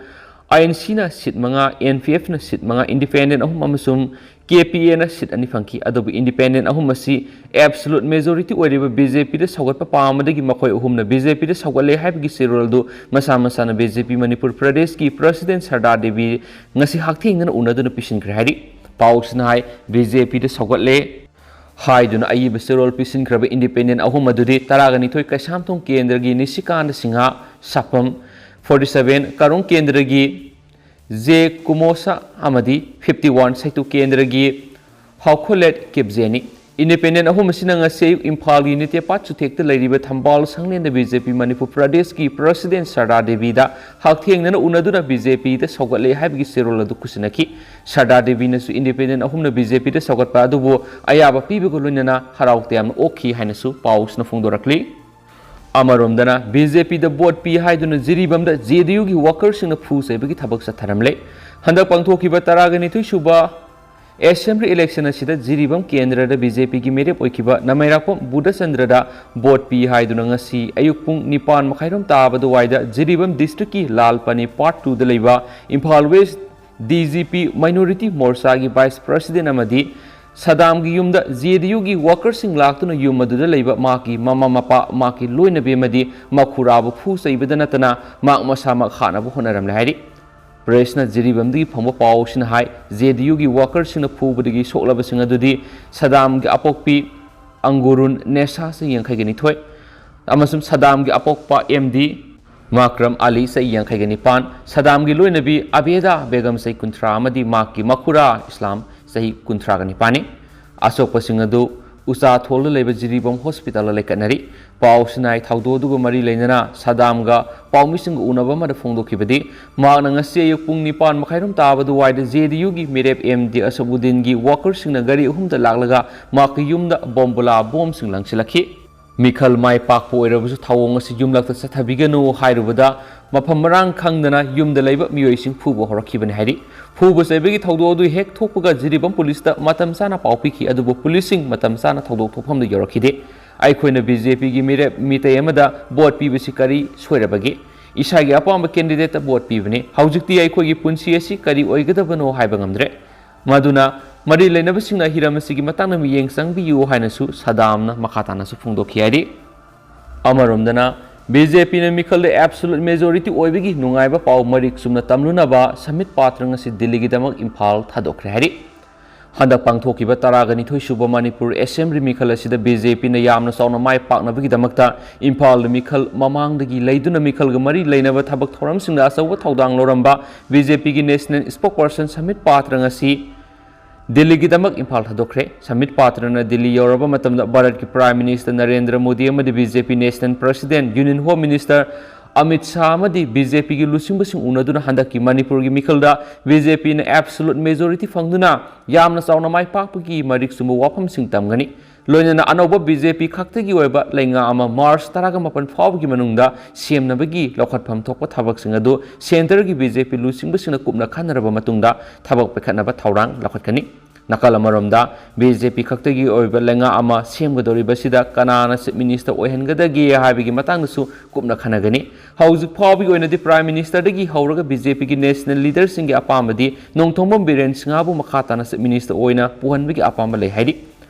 I N C ꯅ seat ꯃꯉꯥ, N P F ꯅ seat ꯃꯉꯥ, independent ꯑꯍꯨꯝ ꯑꯃꯁꯨꯡ K P A ꯅ seat ꯑꯅꯤ ꯐꯪꯈꯤ꯫ ꯑꯗꯨꯕꯨ independent ꯑꯍꯨꯝ ꯑꯁꯤ absolute majority ꯑꯣꯏꯔꯤꯕ B J P ꯗ ꯁꯧꯒꯠꯄ ꯄꯥꯝꯕꯗꯒꯤ ꯃꯈꯣꯏ ꯑꯍꯨꯝꯅ B J P ꯗ ꯁꯧꯒꯠꯂꯦ ꯍꯥꯏꯕꯒꯤ ꯆꯦꯔꯣꯜ ꯑꯗꯨ ꯃꯁꯥ ꯃꯁꯥꯅ B J P ꯃꯅꯤꯄꯨꯔ ꯄ꯭ꯔꯗꯦꯁꯀꯤ president ꯁꯔꯗꯥ ꯗꯦꯕꯤ ꯉꯁꯤ ꯍꯛꯊꯦꯡꯅꯅ ꯎꯅꯗꯨꯅ ꯄꯤꯁꯤꯟꯈ꯭ꯔꯦ ꯍꯥꯏꯔꯤ꯫ ꯄꯥꯎꯁꯤꯅ ꯍꯥꯏ, B J P ꯗ ꯁꯧꯒꯠꯂꯦ ꯍꯥꯏꯗꯨꯅ ꯑꯏꯕ ꯆꯦꯔꯣꯜ ꯄꯤꯁꯤꯟꯈ꯭ꯔꯕ independent ꯑꯍꯨꯝ ꯑꯗꯨꯗꯤ ꯇꯔꯥꯒ ꯅꯤꯊꯣꯏ ꯀꯩꯁꯥꯝꯊꯣꯡ ꯀꯦꯟꯗ꯭ꯔꯒꯤ ꯅꯤꯁꯤꯀꯥꯟꯇ ꯁꯤꯡꯍ ꯁꯥꯄꯝ, forty seven ꯀꯥꯔꯣꯡ ꯀꯦꯟꯗ꯭ꯔꯒꯤ J ꯀꯨꯃꯣꯁ ꯑꯃꯗꯤ fifty one ꯁꯩꯇꯨ ꯀꯦꯟꯗ꯭ꯔꯒꯤ ꯍꯥꯎꯈꯣꯂꯦꯠ ꯀꯤꯞꯖꯦꯅꯤ꯫ Independent ꯑꯍꯨꯝ ꯑꯁꯤꯅ ꯉꯁꯤ ꯑꯌꯨꯛ ꯏꯝꯐꯥꯜꯒꯤ ꯅꯤꯇꯦꯄꯥꯠ ꯆꯨꯊꯦꯛꯇ ꯂꯩꯔꯤꯕ ꯊꯝꯕꯥꯜ ꯁꯪꯂꯦꯟꯗ B J P ꯃꯅꯤꯄꯨꯔ ꯄ꯭ꯔꯗꯦꯁꯀꯤ president ꯁꯔꯗꯥ ꯗꯦꯕꯤꯗ ꯍꯛꯊꯦꯡꯅꯅ ꯎꯅꯗꯨꯅ B J P ꯗ ꯁꯧꯒꯠꯂꯦ ꯍꯥꯏꯕꯒꯤ ꯆꯦꯔꯣꯜ ꯑꯗꯨ ꯈꯨꯠꯁꯤꯟꯅꯈꯤ꯫ ꯁꯔꯗꯥ ꯗꯦꯕꯤꯅꯁꯨ independent ꯑꯍꯨꯝꯅ B J P ꯗ ꯁꯧꯒꯠꯄ ꯑꯗꯨꯕꯨ ꯑꯌꯥꯕ ꯄꯤꯕꯒ ꯂꯣꯏꯅꯅ ꯍꯔꯥꯎ ꯇꯌꯥꯝꯅ ꯑꯣꯛꯈꯤ ꯍꯥꯏꯅꯁꯨ ꯄꯥꯎꯁꯤꯅ ꯐꯣꯡꯗꯣꯔꯛꯂꯤ꯫ ꯑꯃꯔꯣꯝꯗꯅ, B J P ꯗ vote ꯄꯤ ꯍꯥꯏꯗꯨꯅ ꯖꯤꯔꯤꯕꯥꯝꯗ J D U ꯒꯤ workerꯁꯤꯡꯅ ꯐꯨ ꯆꯩꯕꯒꯤ ꯊꯕꯛ ꯆꯠꯊꯔꯝꯂꯦ꯫ ꯍꯟꯗꯛ ꯄꯥꯡꯊꯣꯛꯈꯤꯕ ꯇꯔꯥꯒ ꯅꯤꯊꯣꯏ ꯁꯨꯕ assembly election ꯑꯁꯤꯗ ꯖꯤꯔꯤꯕꯥꯝ ꯀꯦꯟꯗ꯭ꯔꯗ B J P ꯒꯤ ꯃꯤꯔꯦꯞ ꯑꯣꯏꯈꯤꯕ ꯅꯃꯩꯔꯥꯛꯄꯝ ꯕꯨꯙꯆꯟꯗ꯭ꯔꯗ vote ꯄꯤ ꯍꯥꯏꯗꯨꯅ ꯉꯁꯤ ꯑꯌꯨꯛ ꯄꯨꯡ ꯅꯤꯄꯥꯟ ꯃꯈꯥꯏꯔꯣꯝ ꯇꯥꯕ ꯑꯗꯨꯋꯥꯏꯗ ꯖꯤꯔꯤꯕꯥꯝ district ꯀꯤ ꯂꯥꯜ ꯄꯅꯤ part two ꯗ ꯂꯩꯕ Imphal West D G P Minority Morcha ꯒꯤ vice president ꯑꯃꯗꯤ ꯁꯗꯥꯝꯒꯤ ꯌꯨꯝꯗ J D U ꯒꯤ workerꯁꯤꯡ ꯂꯥꯛꯇꯨꯅ ꯌꯨꯝ ꯑꯗꯨꯗ ꯂꯩꯕ ꯃꯍꯥꯛꯀꯤ ꯃꯃꯥ ꯃꯄꯥ, ꯃꯍꯥꯛꯀꯤ ꯂꯣꯏꯅꯕꯤ ꯑꯃꯗꯤ ꯃꯈꯨꯔꯥꯕꯨ ꯐꯨ ꯆꯩꯕꯗ ꯅꯠꯇꯅ ꯃꯍꯥꯛ ꯃꯁꯥꯃꯛ ꯍꯥꯠꯅꯕ ꯍꯣꯠꯅꯔꯝꯂꯦ ꯍꯥꯏꯔꯤ꯫ Press ꯅ ꯖꯤꯔꯤꯕꯥꯝꯗꯒꯤ ꯐꯪꯕ ꯄꯥꯎ ꯑꯁꯤꯅ ꯍꯥꯏ, J D U ꯒꯤ workerꯁꯤꯡꯅ ꯐꯨꯕꯗꯒꯤ ꯁꯣꯛꯂꯕꯁꯤꯡ ꯑꯗꯨꯗꯤ ꯁꯗꯥꯝꯒꯤ ꯑꯄꯣꯛꯄꯤ ꯑꯪꯒꯨꯔꯨꯟ ꯅꯦꯁꯥ ꯆꯍꯤ ꯌꯥꯡꯈꯩꯒ ꯅꯤꯊꯣꯏ ꯑꯃꯁꯨꯡ ꯁꯗꯥꯝꯒꯤ ꯑꯄꯣꯛꯄ M D ꯃꯥꯀ꯭ꯔꯝ ꯑꯂꯤ ꯆꯍꯤ ꯌꯥꯡꯈꯩꯒ ꯅꯤꯄꯥꯟ, ꯁꯗꯥꯝꯒꯤ ꯂꯣꯏꯅꯕꯤ ꯑꯕꯦꯗꯥ ꯕꯦꯒꯝ ꯆꯍꯤ ꯀꯨꯟꯊ꯭ꯔꯥ ꯑꯃꯗꯤ ꯃꯍꯥꯛꯀꯤ ꯃꯈꯨꯔꯥ ꯏꯁꯂꯥꯝ ꯆꯍꯤ ꯀꯨꯟꯊ꯭ꯔꯥꯒ ꯅꯤꯄꯥꯟꯅꯤ꯫ ꯑꯁꯣꯛꯄꯁꯤꯡ ꯑꯗꯨ ꯎꯆꯥꯊꯣꯜꯗ ꯂꯩꯕ ꯖꯤꯔꯤꯕꯥꯝ ꯍꯣꯁꯄꯤꯇꯥꯜꯗ ꯂꯩꯈꯠꯅꯔꯤ꯫ ꯄꯥꯎ ꯁꯤꯟꯅꯥꯏ ꯊꯧꯗꯣꯛ ꯑꯗꯨꯒ ꯃꯔꯤ ꯂꯩꯅꯅ ꯁꯗꯥꯝꯒ ꯄꯥꯎꯃꯤꯁꯤꯡꯒ ꯎꯅꯕ ꯑꯃꯗ ꯐꯣꯡꯗꯣꯛꯈꯤꯕꯗꯤ, ꯃꯍꯥꯛꯅ ꯉꯁꯤ ꯑꯌꯨꯛ ꯄꯨꯡ ꯅꯤꯄꯥꯟ ꯃꯈꯥꯏꯔꯣꯝ ꯇꯥꯕ ꯑꯗꯨꯋꯥꯏꯗ ꯖꯦ ꯗꯤ ꯌꯨꯒꯤ ꯃꯤꯔꯦꯞ ꯑꯦꯝ ꯗꯤ ꯑꯁꯕꯨꯗꯤꯟꯒꯤ ꯋꯥꯀꯔꯁꯤꯡꯅ ꯒꯥꯔꯤ ꯑꯍꯨꯝꯗ ꯂꯥꯛꯂꯒ ꯃꯍꯥꯛꯀꯤ ꯌꯨꯝꯗ ꯕꯣꯝꯕꯨꯂꯥ ꯕꯣꯝꯁꯤꯡ ꯂꯪꯁꯤꯜꯂꯛꯈꯤ꯫ ꯃꯤꯈꯜ ꯃꯥꯏ ꯄꯥꯛꯄ ꯑꯣꯏꯔꯕꯁꯨ ꯊꯧꯑꯣꯡ ꯑꯁꯤ ꯌꯨꯝꯂꯛꯇ ꯆꯠꯊꯕꯤꯒꯅꯨ ꯍꯥꯏꯔꯨꯕꯗ ꯃꯐꯝ ꯃꯔꯥꯡ ꯈꯪꯗꯅ ꯌꯨꯝꯗ ꯂꯩꯕ ꯃꯤꯑꯣꯏꯁꯤꯡ ꯐꯨꯕ ꯍꯧꯔꯛꯈꯤꯕꯅꯤ ꯍꯥꯏꯔꯤ꯫ ꯐꯨꯕ ꯆꯩꯕꯒꯤ ꯊꯧꯗꯣꯛ ꯑꯗꯨ ꯍꯦꯛ ꯊꯣꯛꯄꯒ ꯖꯤꯔꯤꯕꯥꯝ ꯄꯨꯂꯤꯁꯇ ꯃꯇꯝ ꯆꯥꯅ ꯄꯥꯎ ꯄꯤꯈꯤ, ꯑꯗꯨꯕꯨ ꯄꯨꯂꯤꯁꯁꯤꯡ ꯃꯇꯝ ꯆꯥꯅ ꯊꯧꯗꯣꯛ ꯊꯣꯛꯐꯝꯗ ꯌꯧꯔꯛꯈꯤꯗꯦ꯫ ꯑꯩꯈꯣꯏꯅ ꯕꯤ ꯖꯦ ꯄꯤꯒꯤ ꯃꯤꯔꯦꯞ ꯃꯤꯇꯩ ꯑꯃꯗ ꯚꯣꯠ ꯄꯤꯕꯁꯤ ꯀꯔꯤ ꯁꯣꯏꯔꯕꯒꯦ? ꯏꯁꯥꯒꯤ ꯑꯄꯥꯝꯕ ꯀꯦꯟꯗꯤꯗꯦꯠꯇ ꯚꯣꯠ ꯄꯤꯕꯅꯤ꯫ ꯍꯧꯖꯤꯛꯇꯤ ꯑꯩꯈꯣꯏꯒꯤ ꯄꯨꯟꯁꯤ ꯑꯁꯤ ꯀꯔꯤ ꯑꯣꯏꯒꯗꯕꯅꯣ ꯍꯥꯏꯕ ꯉꯝꯗ꯭ꯔꯦ꯫ ꯃꯗꯨꯅ ꯃꯔꯤ ꯂꯩꯅꯕꯁꯤꯡꯅ ꯍꯤꯔꯝ ꯑꯁꯤꯒꯤ ꯃꯇꯥꯡꯗ ꯃꯤꯠꯌꯦꯡ ꯆꯪꯕꯤꯌꯨ ꯍꯥꯏꯅꯁꯨ ꯁꯗꯥꯝꯅ ꯃꯈꯥ ꯇꯥꯅꯁꯨ ꯐꯣꯡꯗꯣꯛꯈꯤ ꯍꯥꯏꯔꯤ꯫ ꯑꯃꯔꯣꯝꯗꯅ, ꯕꯤ ꯖꯦ ꯄꯤꯅ ꯃꯤꯈꯜꯗ absolute majority ꯑꯣꯏꯕꯒꯤ ꯅꯨꯡꯉꯥꯏꯕ ꯄꯥꯎ ꯃꯔꯤꯛ ꯆꯨꯝꯅ ꯇꯝꯂꯨꯅꯕ ꯁꯝꯕꯤꯠ ꯄꯥꯇ꯭ꯔ ꯉꯁꯤ ꯗꯤꯜꯂꯤꯒꯤꯗꯃꯛ ꯏꯝꯐꯥꯜ ꯊꯥꯗꯣꯛꯈ꯭ꯔꯦ ꯍꯥꯏꯔꯤ꯫ ꯍꯟꯗꯛ ꯄꯥꯡꯊꯣꯛꯈꯤꯕ ꯇꯔꯥꯒ ꯅꯤꯊꯣꯏ ꯁꯨꯕ ꯃꯅꯤꯄꯨꯔ ꯑꯦꯁꯦꯝꯕ꯭ꯂꯤ ꯃꯤꯈꯜ ꯑꯁꯤꯗ ꯕꯤ ꯖꯦ ꯄꯤꯅ ꯌꯥꯝꯅ ꯆꯥꯎꯅ ꯃꯥꯏ ꯄꯥꯛꯅꯕꯒꯤꯗꯃꯛꯇ ꯏꯝꯐꯥꯜꯗ ꯃꯤꯈꯜ ꯃꯃꯥꯡꯗꯒꯤ ꯂꯩꯗꯨꯅ ꯃꯤꯈꯜꯒ ꯃꯔꯤ ꯂꯩꯅꯕ ꯊꯕꯛ ꯊꯧꯔꯝꯁꯤꯡꯗ ꯑꯆꯧꯕ ꯊꯧꯗꯥꯡ ꯂꯧꯔꯝꯕ ꯕꯤ ꯖꯦ ꯄꯤꯒꯤ national spokesperson ꯁꯝꯕꯤꯠ ꯄꯥꯇ꯭ꯔ ꯉꯁꯤ ꯗꯤꯜꯂꯤꯒꯤꯗꯃꯛ ꯏꯝꯐꯥꯜ ꯊꯥꯗꯣꯛꯈ꯭ꯔꯦ꯫ ꯁꯝꯕꯤꯠ ꯄꯥꯇ꯭ꯔꯅ ꯗꯤꯜꯂꯤ ꯌꯧꯔꯕ ꯃꯇꯝꯗ ꯚꯥꯔꯠꯀꯤ Prime Minister ꯅꯔꯦꯟꯗ꯭ꯔ ꯃꯣꯗꯤ ꯑꯃꯗꯤ ꯕꯤ ꯖꯦ ꯄꯤ national president, union home minister Amit Shah ꯑꯃꯗꯤ ꯕꯤ ꯖꯦ ꯄꯤꯒꯤ ꯂꯨꯆꯤꯡꯕꯁꯤꯡ ꯎꯅꯗꯨꯅ ꯍꯟꯗꯛꯀꯤ ꯃꯅꯤꯄꯨꯔꯒꯤ ꯃꯤꯈꯜꯗ ꯕꯤ ꯖꯦ ꯄꯤꯅ absolute majority ꯐꯪꯗꯨꯅ ꯌꯥꯝꯅ ꯆꯥꯎꯅ ꯃꯥꯏ ꯄꯥꯛꯄꯒꯤ ꯃꯔꯤꯛ ꯆꯨꯝꯕ ꯋꯥꯐꯝꯁꯤꯡ ꯇꯝꯒꯅꯤ꯫ ꯂꯣꯏꯅꯅ ꯑꯅꯧꯕ ꯕꯤ ꯖꯦ ꯄꯤ ꯈꯛꯇꯒꯤ ꯑꯣꯏꯕ ꯂꯩꯉꯥꯛ ꯑꯃ ꯃꯥꯔꯆ ꯇꯔꯥꯒ ꯃꯥꯄꯟ ꯐꯥꯎꯕꯒꯤ ꯃꯅꯨꯡꯗ ꯁꯦꯝꯅꯕꯒꯤ ꯂꯧꯈꯠꯐꯝ ꯊꯣꯛꯄ ꯊꯕꯛꯁꯤꯡ ꯑꯗꯨ centreꯒꯤ ꯕꯤ ꯖꯦ ꯄꯤ ꯂꯨꯆꯤꯡꯕꯁꯤꯡꯅ ꯀꯨꯞꯅ ꯈꯟꯅꯔꯕ ꯃꯇꯨꯡꯗ ꯊꯕꯛ ꯄꯥꯏꯈꯠꯅꯕ ꯊꯧꯔꯥꯡ ꯂꯧꯈꯠꯀꯅꯤ꯫ ꯅꯥꯀꯜ ꯑꯃꯔꯣꯝꯗ, ꯕꯤ ꯖꯦ ꯄꯤ ꯈꯛꯇꯒꯤ ꯑꯣꯏꯕ ꯂꯩꯉꯥꯛ ꯑꯃ ꯁꯦꯝꯒꯗꯧꯔꯤꯕꯁꯤꯗ ꯀꯅꯥꯅ Chief Minister ꯑꯣꯏꯍꯟꯒꯗꯒꯦ ꯍꯥꯏꯕꯒꯤ ꯃꯇꯥꯡꯗꯁꯨ ꯀꯨꯞꯅ ꯈꯟꯅꯒꯅꯤ꯫ ꯍꯧꯖꯤꯛ ꯐꯥꯎꯕꯒꯤ ꯑꯣꯏꯅꯗꯤ Prime Ministerꯗꯒꯤ ꯍꯧꯔꯒ ꯕꯤ ꯖꯦ ꯄꯤꯒꯤ national leaderꯁꯤꯡꯒꯤ ꯑꯄꯥꯝꯕꯗꯤ ꯅꯣꯡꯊꯣꯝꯕꯝ ꯕꯤꯔꯦꯟ ꯁꯤꯡꯍꯕꯨ ꯃꯈꯥ ꯇꯥꯅ Chief Minister ꯑꯣꯏꯅ ꯄꯨꯍꯟꯕꯒꯤ ꯑꯄꯥꯝꯕ ꯂꯩ ꯍꯥꯏꯔꯤ꯫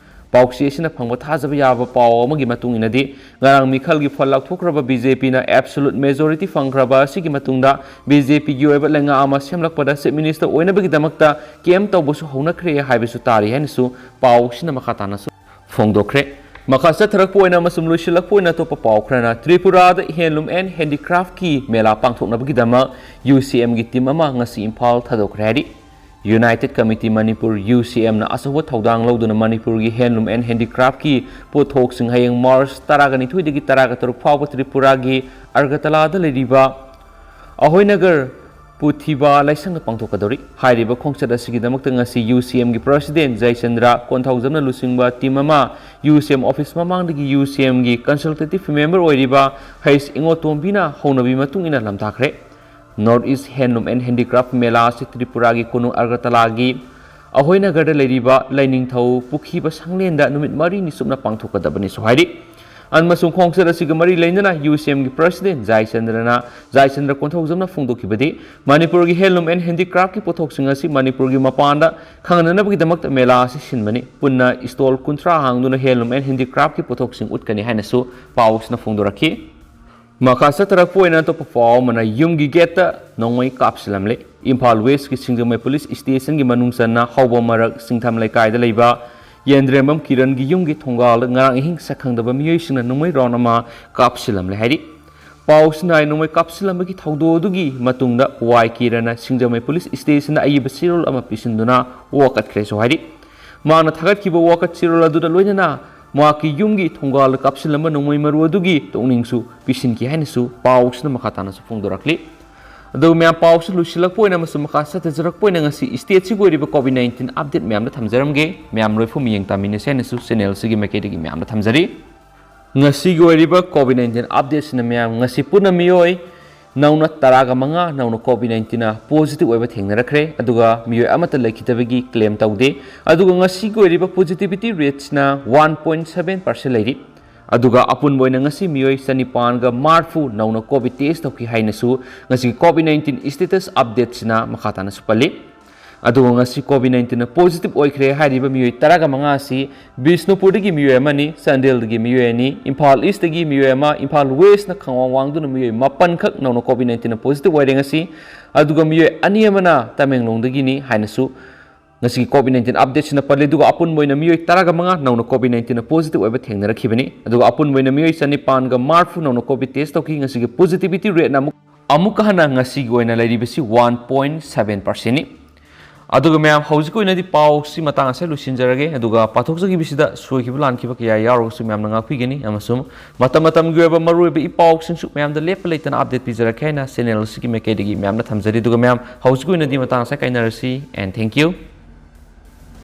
ꯄꯥꯎꯆꯦ ꯑꯁꯤꯅ ꯐꯪꯕ ꯊꯥꯖꯕ ꯌꯥꯕ ꯄꯥꯎ ꯑꯃꯒꯤ ꯃꯇꯨꯡ ꯏꯟꯅꯗꯤ, ꯉꯔꯥꯡ ꯃꯤꯈꯜꯒꯤ ꯐꯜ ꯂꯥꯎꯊꯣꯛꯈ꯭ꯔꯕ ꯕꯤ ꯖꯦ ꯄꯤꯅ absolute majority ꯐꯪꯈ꯭ꯔꯕ ꯑꯁꯤꯒꯤ ꯃꯇꯨꯡꯗ ꯕꯤ ꯖꯦ ꯄꯤꯒꯤ ꯑꯣꯏꯕ ꯂꯩꯉꯥꯛ ꯑꯃ ꯁꯦꯝꯂꯛꯄꯗ Chief Minister ꯑꯣꯏꯅꯕꯒꯤꯗꯃꯛꯇ camp ꯇꯧꯕꯁꯨ ꯍꯧꯅꯈ꯭ꯔꯦ ꯍꯥꯏꯕꯁꯨ ꯇꯥꯔꯤ ꯍꯥꯏꯅꯁꯨ ꯄꯥꯎꯁꯤꯅ ꯃꯈꯥ ꯇꯥꯅꯁꯨ ꯐꯣꯡꯗꯣꯛꯈ꯭ꯔꯦ꯫ ꯃꯈꯥ ꯆꯠꯊꯔꯛꯄ ꯑꯣꯏꯅ ꯑꯃꯁꯨꯡ ꯂꯣꯏꯁꯤꯜꯂꯛꯄ ꯑꯣꯏꯅ ꯑꯇꯣꯞꯄ ꯄꯥꯎ ꯈꯔꯅ, ꯇ꯭ꯔꯤꯄꯨꯔꯥꯗ handloom and handicraftꯀꯤ ꯃꯦꯂꯥ ꯄꯥꯡꯊꯣꯛꯅꯕꯒꯤꯗꯃꯛ ꯌꯨ ꯁꯤ ꯑꯦꯝꯒꯤ team ꯑꯃ ꯉꯁꯤ ꯏꯝꯐꯥꯜ ꯊꯥꯗꯣꯛꯈ꯭ꯔꯦ ꯍꯥꯏꯔꯤ꯫ United Committee Manipur, UCMꯅ ꯑꯆꯧꯕ ꯊꯧꯗꯥꯡ ꯂꯧꯗꯨꯅ ꯃꯅꯤꯄꯨꯔꯒꯤ Handloom and Handicraftꯀꯤ ꯄꯣꯠꯊꯣꯛꯁꯤꯡ ꯍꯌꯦꯡ March ꯇꯔꯥꯒ ꯅꯤꯊꯣꯏꯗꯒꯤ ꯇꯔꯥꯒ ꯇꯔꯨꯛ ꯐꯥꯎꯕ ꯇ꯭ꯔꯤꯄꯨꯔꯥꯒꯤ ꯑꯒꯔꯇꯂꯥꯗ ꯂꯩꯔꯤꯕ ꯑꯍꯣꯏꯅꯒꯔ ꯄꯨꯊꯤꯕꯥ ꯂꯥꯏꯁꯪꯗ ꯄꯥꯡꯊꯣꯛꯀꯗꯧꯔꯤ꯫ ꯍꯥꯏꯔꯤꯕ ꯈꯣꯡꯆꯠ ꯑꯁꯤꯒꯤꯗꯃꯛꯇ ꯉꯁꯤ UCMꯒꯤ President ꯖꯌꯆꯟꯗ꯭ꯔ ꯀꯣꯟꯊꯧꯖꯝꯅ ꯂꯨꯆꯤꯡꯕ team ꯑꯃ UCM office ꯃꯃꯥꯡꯗꯒꯤ UCMꯒꯤ consultative member ꯑꯣꯏꯔꯤꯕ ꯍꯩꯁ ꯏꯉꯣꯇꯣꯝꯕꯤꯅ ꯍꯧꯅꯕꯤ ꯃꯇꯨꯡ ꯏꯟꯅ ꯂꯝꯊꯥꯈ꯭ꯔꯦ꯫ North East Handloom and Handicraft ꯃꯦꯂꯥ ꯑꯁꯤ ꯇ꯭ꯔꯤꯄꯨꯔꯥꯒꯤ ꯀꯣꯅꯨꯡ ꯑꯒꯔꯇꯂꯥꯒꯤ ꯑꯍꯣꯏꯅꯒꯔꯗ ꯂꯩꯔꯤꯕ ꯂꯥꯏꯅꯤꯡꯊꯧ ꯄꯨꯈꯤꯕ ꯁꯪꯂꯦꯟꯗ ꯅꯨꯃꯤꯠ ꯃꯔꯤꯅꯤ ꯆꯨꯞꯅ ꯄꯥꯡꯊꯣꯛꯀꯗꯕꯅꯤꯁꯨ ꯍꯥꯏꯔꯤ꯫ ꯑꯃꯁꯨꯡ ꯈꯣꯡꯆꯠ ꯑꯁꯤꯒ ꯃꯔꯤ ꯂꯩꯅꯅ UCMꯒꯤ President ꯖꯌꯆꯟꯗ꯭ꯔꯅ, ꯖꯌꯆꯟꯗ꯭ꯔ ꯀꯣꯟꯊꯧꯖꯝꯅ ꯐꯣꯡꯗꯣꯛꯈꯤꯕꯗꯤ, ꯃꯅꯤꯄꯨꯔꯒꯤ Handloom and Handicraftꯀꯤ ꯄꯣꯠꯊꯣꯛꯁꯤꯡ ꯑꯁꯤ ꯃꯅꯤꯄꯨꯔꯒꯤ ꯃꯄꯥꯟꯗ ꯈꯪꯅꯅꯕꯒꯤꯗꯃꯛꯇ ꯃꯦꯂꯥ ꯑꯁꯤ ꯁꯤꯟꯕꯅꯤ꯫ ꯄꯨꯟꯅ stall ꯀꯨꯟꯊ꯭ꯔꯥ ꯍꯥꯡꯗꯨꯅ Handloom and Handicraftꯀꯤ ꯄꯣꯠꯊꯣꯛꯁꯤꯡ ꯎꯠꯀꯅꯤ ꯍꯥꯏꯅꯁꯨ ꯄꯥꯎꯁꯤꯅ ꯐꯣꯡꯗꯣꯔꯛꯈꯤ꯫ ꯃꯈꯥ ꯆꯠꯊꯔꯛꯄ ꯑꯣꯏꯅ ꯑꯇꯣꯞꯄ ꯄꯥꯎ ꯑꯃꯅ, ꯌꯨꯝꯒꯤ gateꯇ ꯅꯣꯡꯃꯩ ꯀꯥꯞꯁꯤꯜꯂꯝꯂꯦ꯫ ꯏꯝꯐꯥꯜ Westꯀꯤ ꯁꯤꯡꯖꯃꯩ Police Stationꯒꯤ ꯃꯅꯨꯡ ꯆꯟꯅ ꯍꯥꯎꯕꯝ ꯃꯔꯛ ꯁꯤꯡꯊꯥꯝ ꯂꯩꯀꯥꯏꯗ ꯂꯩꯕ ꯌꯦꯟꯗ꯭ꯔꯦꯝꯕꯝ ꯀꯤꯔꯟꯒꯤ ꯌꯨꯝꯒꯤ ꯊꯣꯡꯒꯥꯜꯗ ꯉꯔꯥꯡ ꯑꯍꯤꯡ ꯁꯛꯈꯪꯗꯕ ꯃꯤꯑꯣꯏꯁꯤꯡꯅ ꯅꯣꯡꯃꯩ round ꯑꯃ ꯀꯥꯞꯁꯤꯜꯂꯝꯂꯦ ꯍꯥꯏꯔꯤ꯫ ꯄꯥꯎꯁꯤꯅ ꯍꯥꯏ, ꯅꯣꯡꯃꯩ ꯀꯥꯞꯁꯤꯜꯂꯝꯕꯒꯤ ꯊꯧꯗꯣꯛ ꯑꯗꯨꯒꯤ ꯃꯇꯨꯡꯗ ꯋꯥꯏ ꯀꯤꯔꯟꯅ ꯁꯤꯡꯖꯃꯩ Police Stationꯗ ꯑꯏꯕ ꯆꯦꯔꯣꯜ ꯑꯃ ꯄꯤꯁꯤꯟꯗꯨꯅ ꯋꯥꯀꯠꯈ꯭ꯔꯦꯁꯨ ꯍꯥꯏꯔꯤ꯫ ꯃꯍꯥꯛꯅ ꯊꯥꯒꯠꯈꯤꯕ ꯋꯥꯀꯠ ꯆꯦꯔꯣꯜ ꯑꯗꯨꯗ ꯂꯣꯏꯅꯅ ꯃꯍꯥꯛꯀꯤ ꯌꯨꯝꯒꯤ ꯊꯣꯡꯒꯥꯜꯗ ꯀꯥꯞꯁꯤꯜꯂꯝꯕ ꯅꯣꯡꯃꯩ ꯃꯔꯨ ꯑꯗꯨꯒꯤ ꯇꯣꯛꯅꯤꯡꯁꯨ ꯄꯤꯁꯤꯟꯈꯤ ꯍꯥꯏꯅꯁꯨ ꯄꯥꯎꯁꯤꯅ ꯃꯈꯥ ꯇꯥꯅꯁꯨ ꯐꯣꯡꯗꯣꯔꯛꯂꯤ꯫ ꯑꯗꯨꯒ ꯃꯌꯥꯝ, ꯄꯥꯎꯁꯤ ꯂꯣꯏꯁꯤꯜꯂꯛꯄ ꯑꯣꯏꯅ ꯑꯃꯁꯨꯡ ꯃꯈꯥ ꯆꯠꯊꯖꯔꯛꯄ ꯑꯣꯏꯅ ꯉꯁꯤ stateꯁꯤꯒꯤ ꯑꯣꯏꯔꯤꯕ COVID nineteen update ꯃꯌꯥꯝꯗ ꯊꯝꯖꯔꯝꯒꯦ꯫ ꯃꯌꯥꯝ ꯂꯣꯏꯐꯝ ꯌꯦꯡ ꯇꯥꯃꯤꯟꯅꯁꯦ ꯍꯥꯏꯅꯁꯨ channelꯁꯤꯒꯤ ꯃꯥꯏꯀꯩꯗꯒꯤ ꯃꯌꯥꯝꯗ ꯊꯝꯖꯔꯤ꯫ ꯉꯁꯤꯒꯤ ꯑꯣꯏꯔꯤꯕ COVID nineteen updateꯁꯤꯅ ꯃꯌꯥꯝ, ꯉꯁꯤ ꯄꯨꯟꯅ ꯃꯤꯑꯣꯏ ꯅꯧꯅ ꯇꯔꯥꯒ ꯃꯉꯥ ꯅꯧꯅ COVID nineteenꯅ positive ꯑꯣꯏꯕ ꯊꯦꯡꯅꯔꯛꯈ꯭ꯔꯦ, ꯑꯗꯨꯒ ꯃꯤꯑꯣꯏ ꯑꯃꯠꯇ ꯂꯩꯈꯤꯗꯕꯒꯤ claim ꯇꯧꯗꯦ꯫ ꯑꯗꯨꯒ ꯉꯁꯤꯒꯤ ꯑꯣꯏꯔꯤꯕ positivity rateꯁꯤꯅ one point seven percent ꯂꯩꯔꯤ꯫ ꯑꯗꯨꯒ ꯑꯄꯨꯟꯕ ꯑꯣꯏꯅ ꯉꯁꯤ ꯃꯤꯑꯣꯏ ꯆꯅꯤꯄꯥꯟꯒ ꯃꯔꯤꯐꯨ ꯅꯧꯅ COVID test ꯇꯧꯈꯤ ꯍꯥꯏꯅꯁꯨ ꯉꯁꯤꯒꯤ COVID nineteen status updateꯁꯤꯅ ꯃꯈꯥ ꯇꯥꯅꯁꯨ ꯄꯜꯂꯤ꯫ ꯑꯗꯨꯒ ꯉꯁꯤ COVID nineteenꯅ positive ꯑꯣꯏꯈ꯭ꯔꯦ ꯍꯥꯏꯔꯤꯕ ꯃꯤꯑꯣꯏ ꯇꯔꯥꯒ ꯃꯉꯥ ꯑꯁꯤ ꯕꯤꯁꯅꯨꯄꯨꯔꯗꯒꯤ ꯃꯤꯑꯣꯏ ꯑꯃꯅꯤ, ꯆꯥꯟꯗꯦꯜꯗꯒꯤ ꯃꯤꯑꯣꯏ ꯑꯅꯤ, ꯏꯝꯐꯥꯜ Eastꯇꯒꯤ ꯃꯤꯑꯣꯏ ꯑꯃ, ꯏꯝꯐꯥꯜ Westꯅ ꯈꯪꯋꯥꯡ ꯋꯥꯡꯗꯨꯅ ꯃꯤꯑꯣꯏ ꯃꯥꯄꯟꯈꯛ ꯅꯧꯅ COVID nineteenꯅ positive ꯑꯣꯏꯔꯦ ꯉꯁꯤ꯫ ꯑꯗꯨꯒ ꯃꯤꯑꯣꯏ ꯑꯅꯤ ꯑꯃꯅ ꯇꯃꯦꯡꯂꯣꯡꯗꯒꯤꯅꯤ ꯍꯥꯏꯅꯁꯨ ꯉꯁꯤꯒꯤ COVID nineteen updateꯁꯤꯅ ꯄꯜꯂꯤ꯫ ꯑꯗꯨꯒ ꯑꯄꯨꯟꯕ ꯑꯣꯏꯅ ꯃꯤꯑꯣꯏ ꯇꯔꯥꯒ ꯃꯉꯥ ꯅꯧꯅ COVID nineteenꯅ positive ꯑꯣꯏꯕ ꯊꯦꯡꯅꯔꯛꯈꯤꯕꯅꯤ꯫ ꯑꯗꯨꯒ ꯑꯄꯨꯟꯕ ꯑꯣꯏꯅ ꯃꯤꯑꯣꯏ ꯆꯅꯤꯄꯥꯟꯒ ꯃꯔꯤꯐꯨ ꯅꯧꯅ COVID test ꯇꯧꯈꯤ꯫ ꯉꯁꯤꯒꯤ positivity rateꯅ ꯑꯃꯨꯛ, ꯑꯃꯨꯛꯀ ꯍꯟꯅ ꯉꯁꯤꯒꯤ ꯑꯣꯏꯅ ꯂꯩꯔꯤꯕꯁꯤ one point seven percentꯅꯤ꯫ ꯑꯗꯨꯒ ꯃꯌꯥꯝ, ꯍꯧꯖꯤꯛꯀꯤ ꯑꯣꯏꯅꯗꯤ ꯄꯥꯎꯁꯤ ꯃꯇꯥꯡ ꯑꯁꯤꯗ ꯂꯣꯏꯁꯤꯟꯖꯔꯒꯦ꯫ ꯑꯗꯨꯒ ꯄꯥꯊꯣꯛꯆꯈꯤꯕꯁꯤꯗ ꯁꯣꯏꯈꯤꯕ ꯂꯥꯟꯈꯤꯕ ꯀꯌꯥ ꯌꯥꯎꯔꯒꯁꯨ ꯃꯌꯥꯝꯅ ꯉꯥꯛꯄꯤꯒꯅꯤ, ꯑꯃꯁꯨꯡ ꯃꯇꯝ ꯃꯇꯝꯒꯤ ꯑꯣꯏꯕ ꯃꯔꯨꯑꯣꯏꯕ ꯏ ꯄꯥꯎꯁꯤꯡꯁꯨ ꯃꯌꯥꯝꯗ ꯂꯦꯞꯄ ꯂꯩꯇꯅ update ꯄꯤꯖꯔꯛꯀꯦ ꯍꯥꯏꯅ channel ꯑꯁꯤꯒꯤ ꯃꯥꯏꯀꯩꯗꯒꯤ ꯃꯌꯥꯝꯅ ꯊꯝꯖꯔꯤ꯫ ꯑꯗꯨꯒ ꯃꯌꯥꯝ, ꯍꯧꯖꯤꯛꯀꯤ ꯑꯣꯏꯅꯗꯤ ꯃꯇꯥꯡ ꯑꯁꯤꯗ ꯀꯥꯏꯅꯔꯁꯤ, and thank you꯫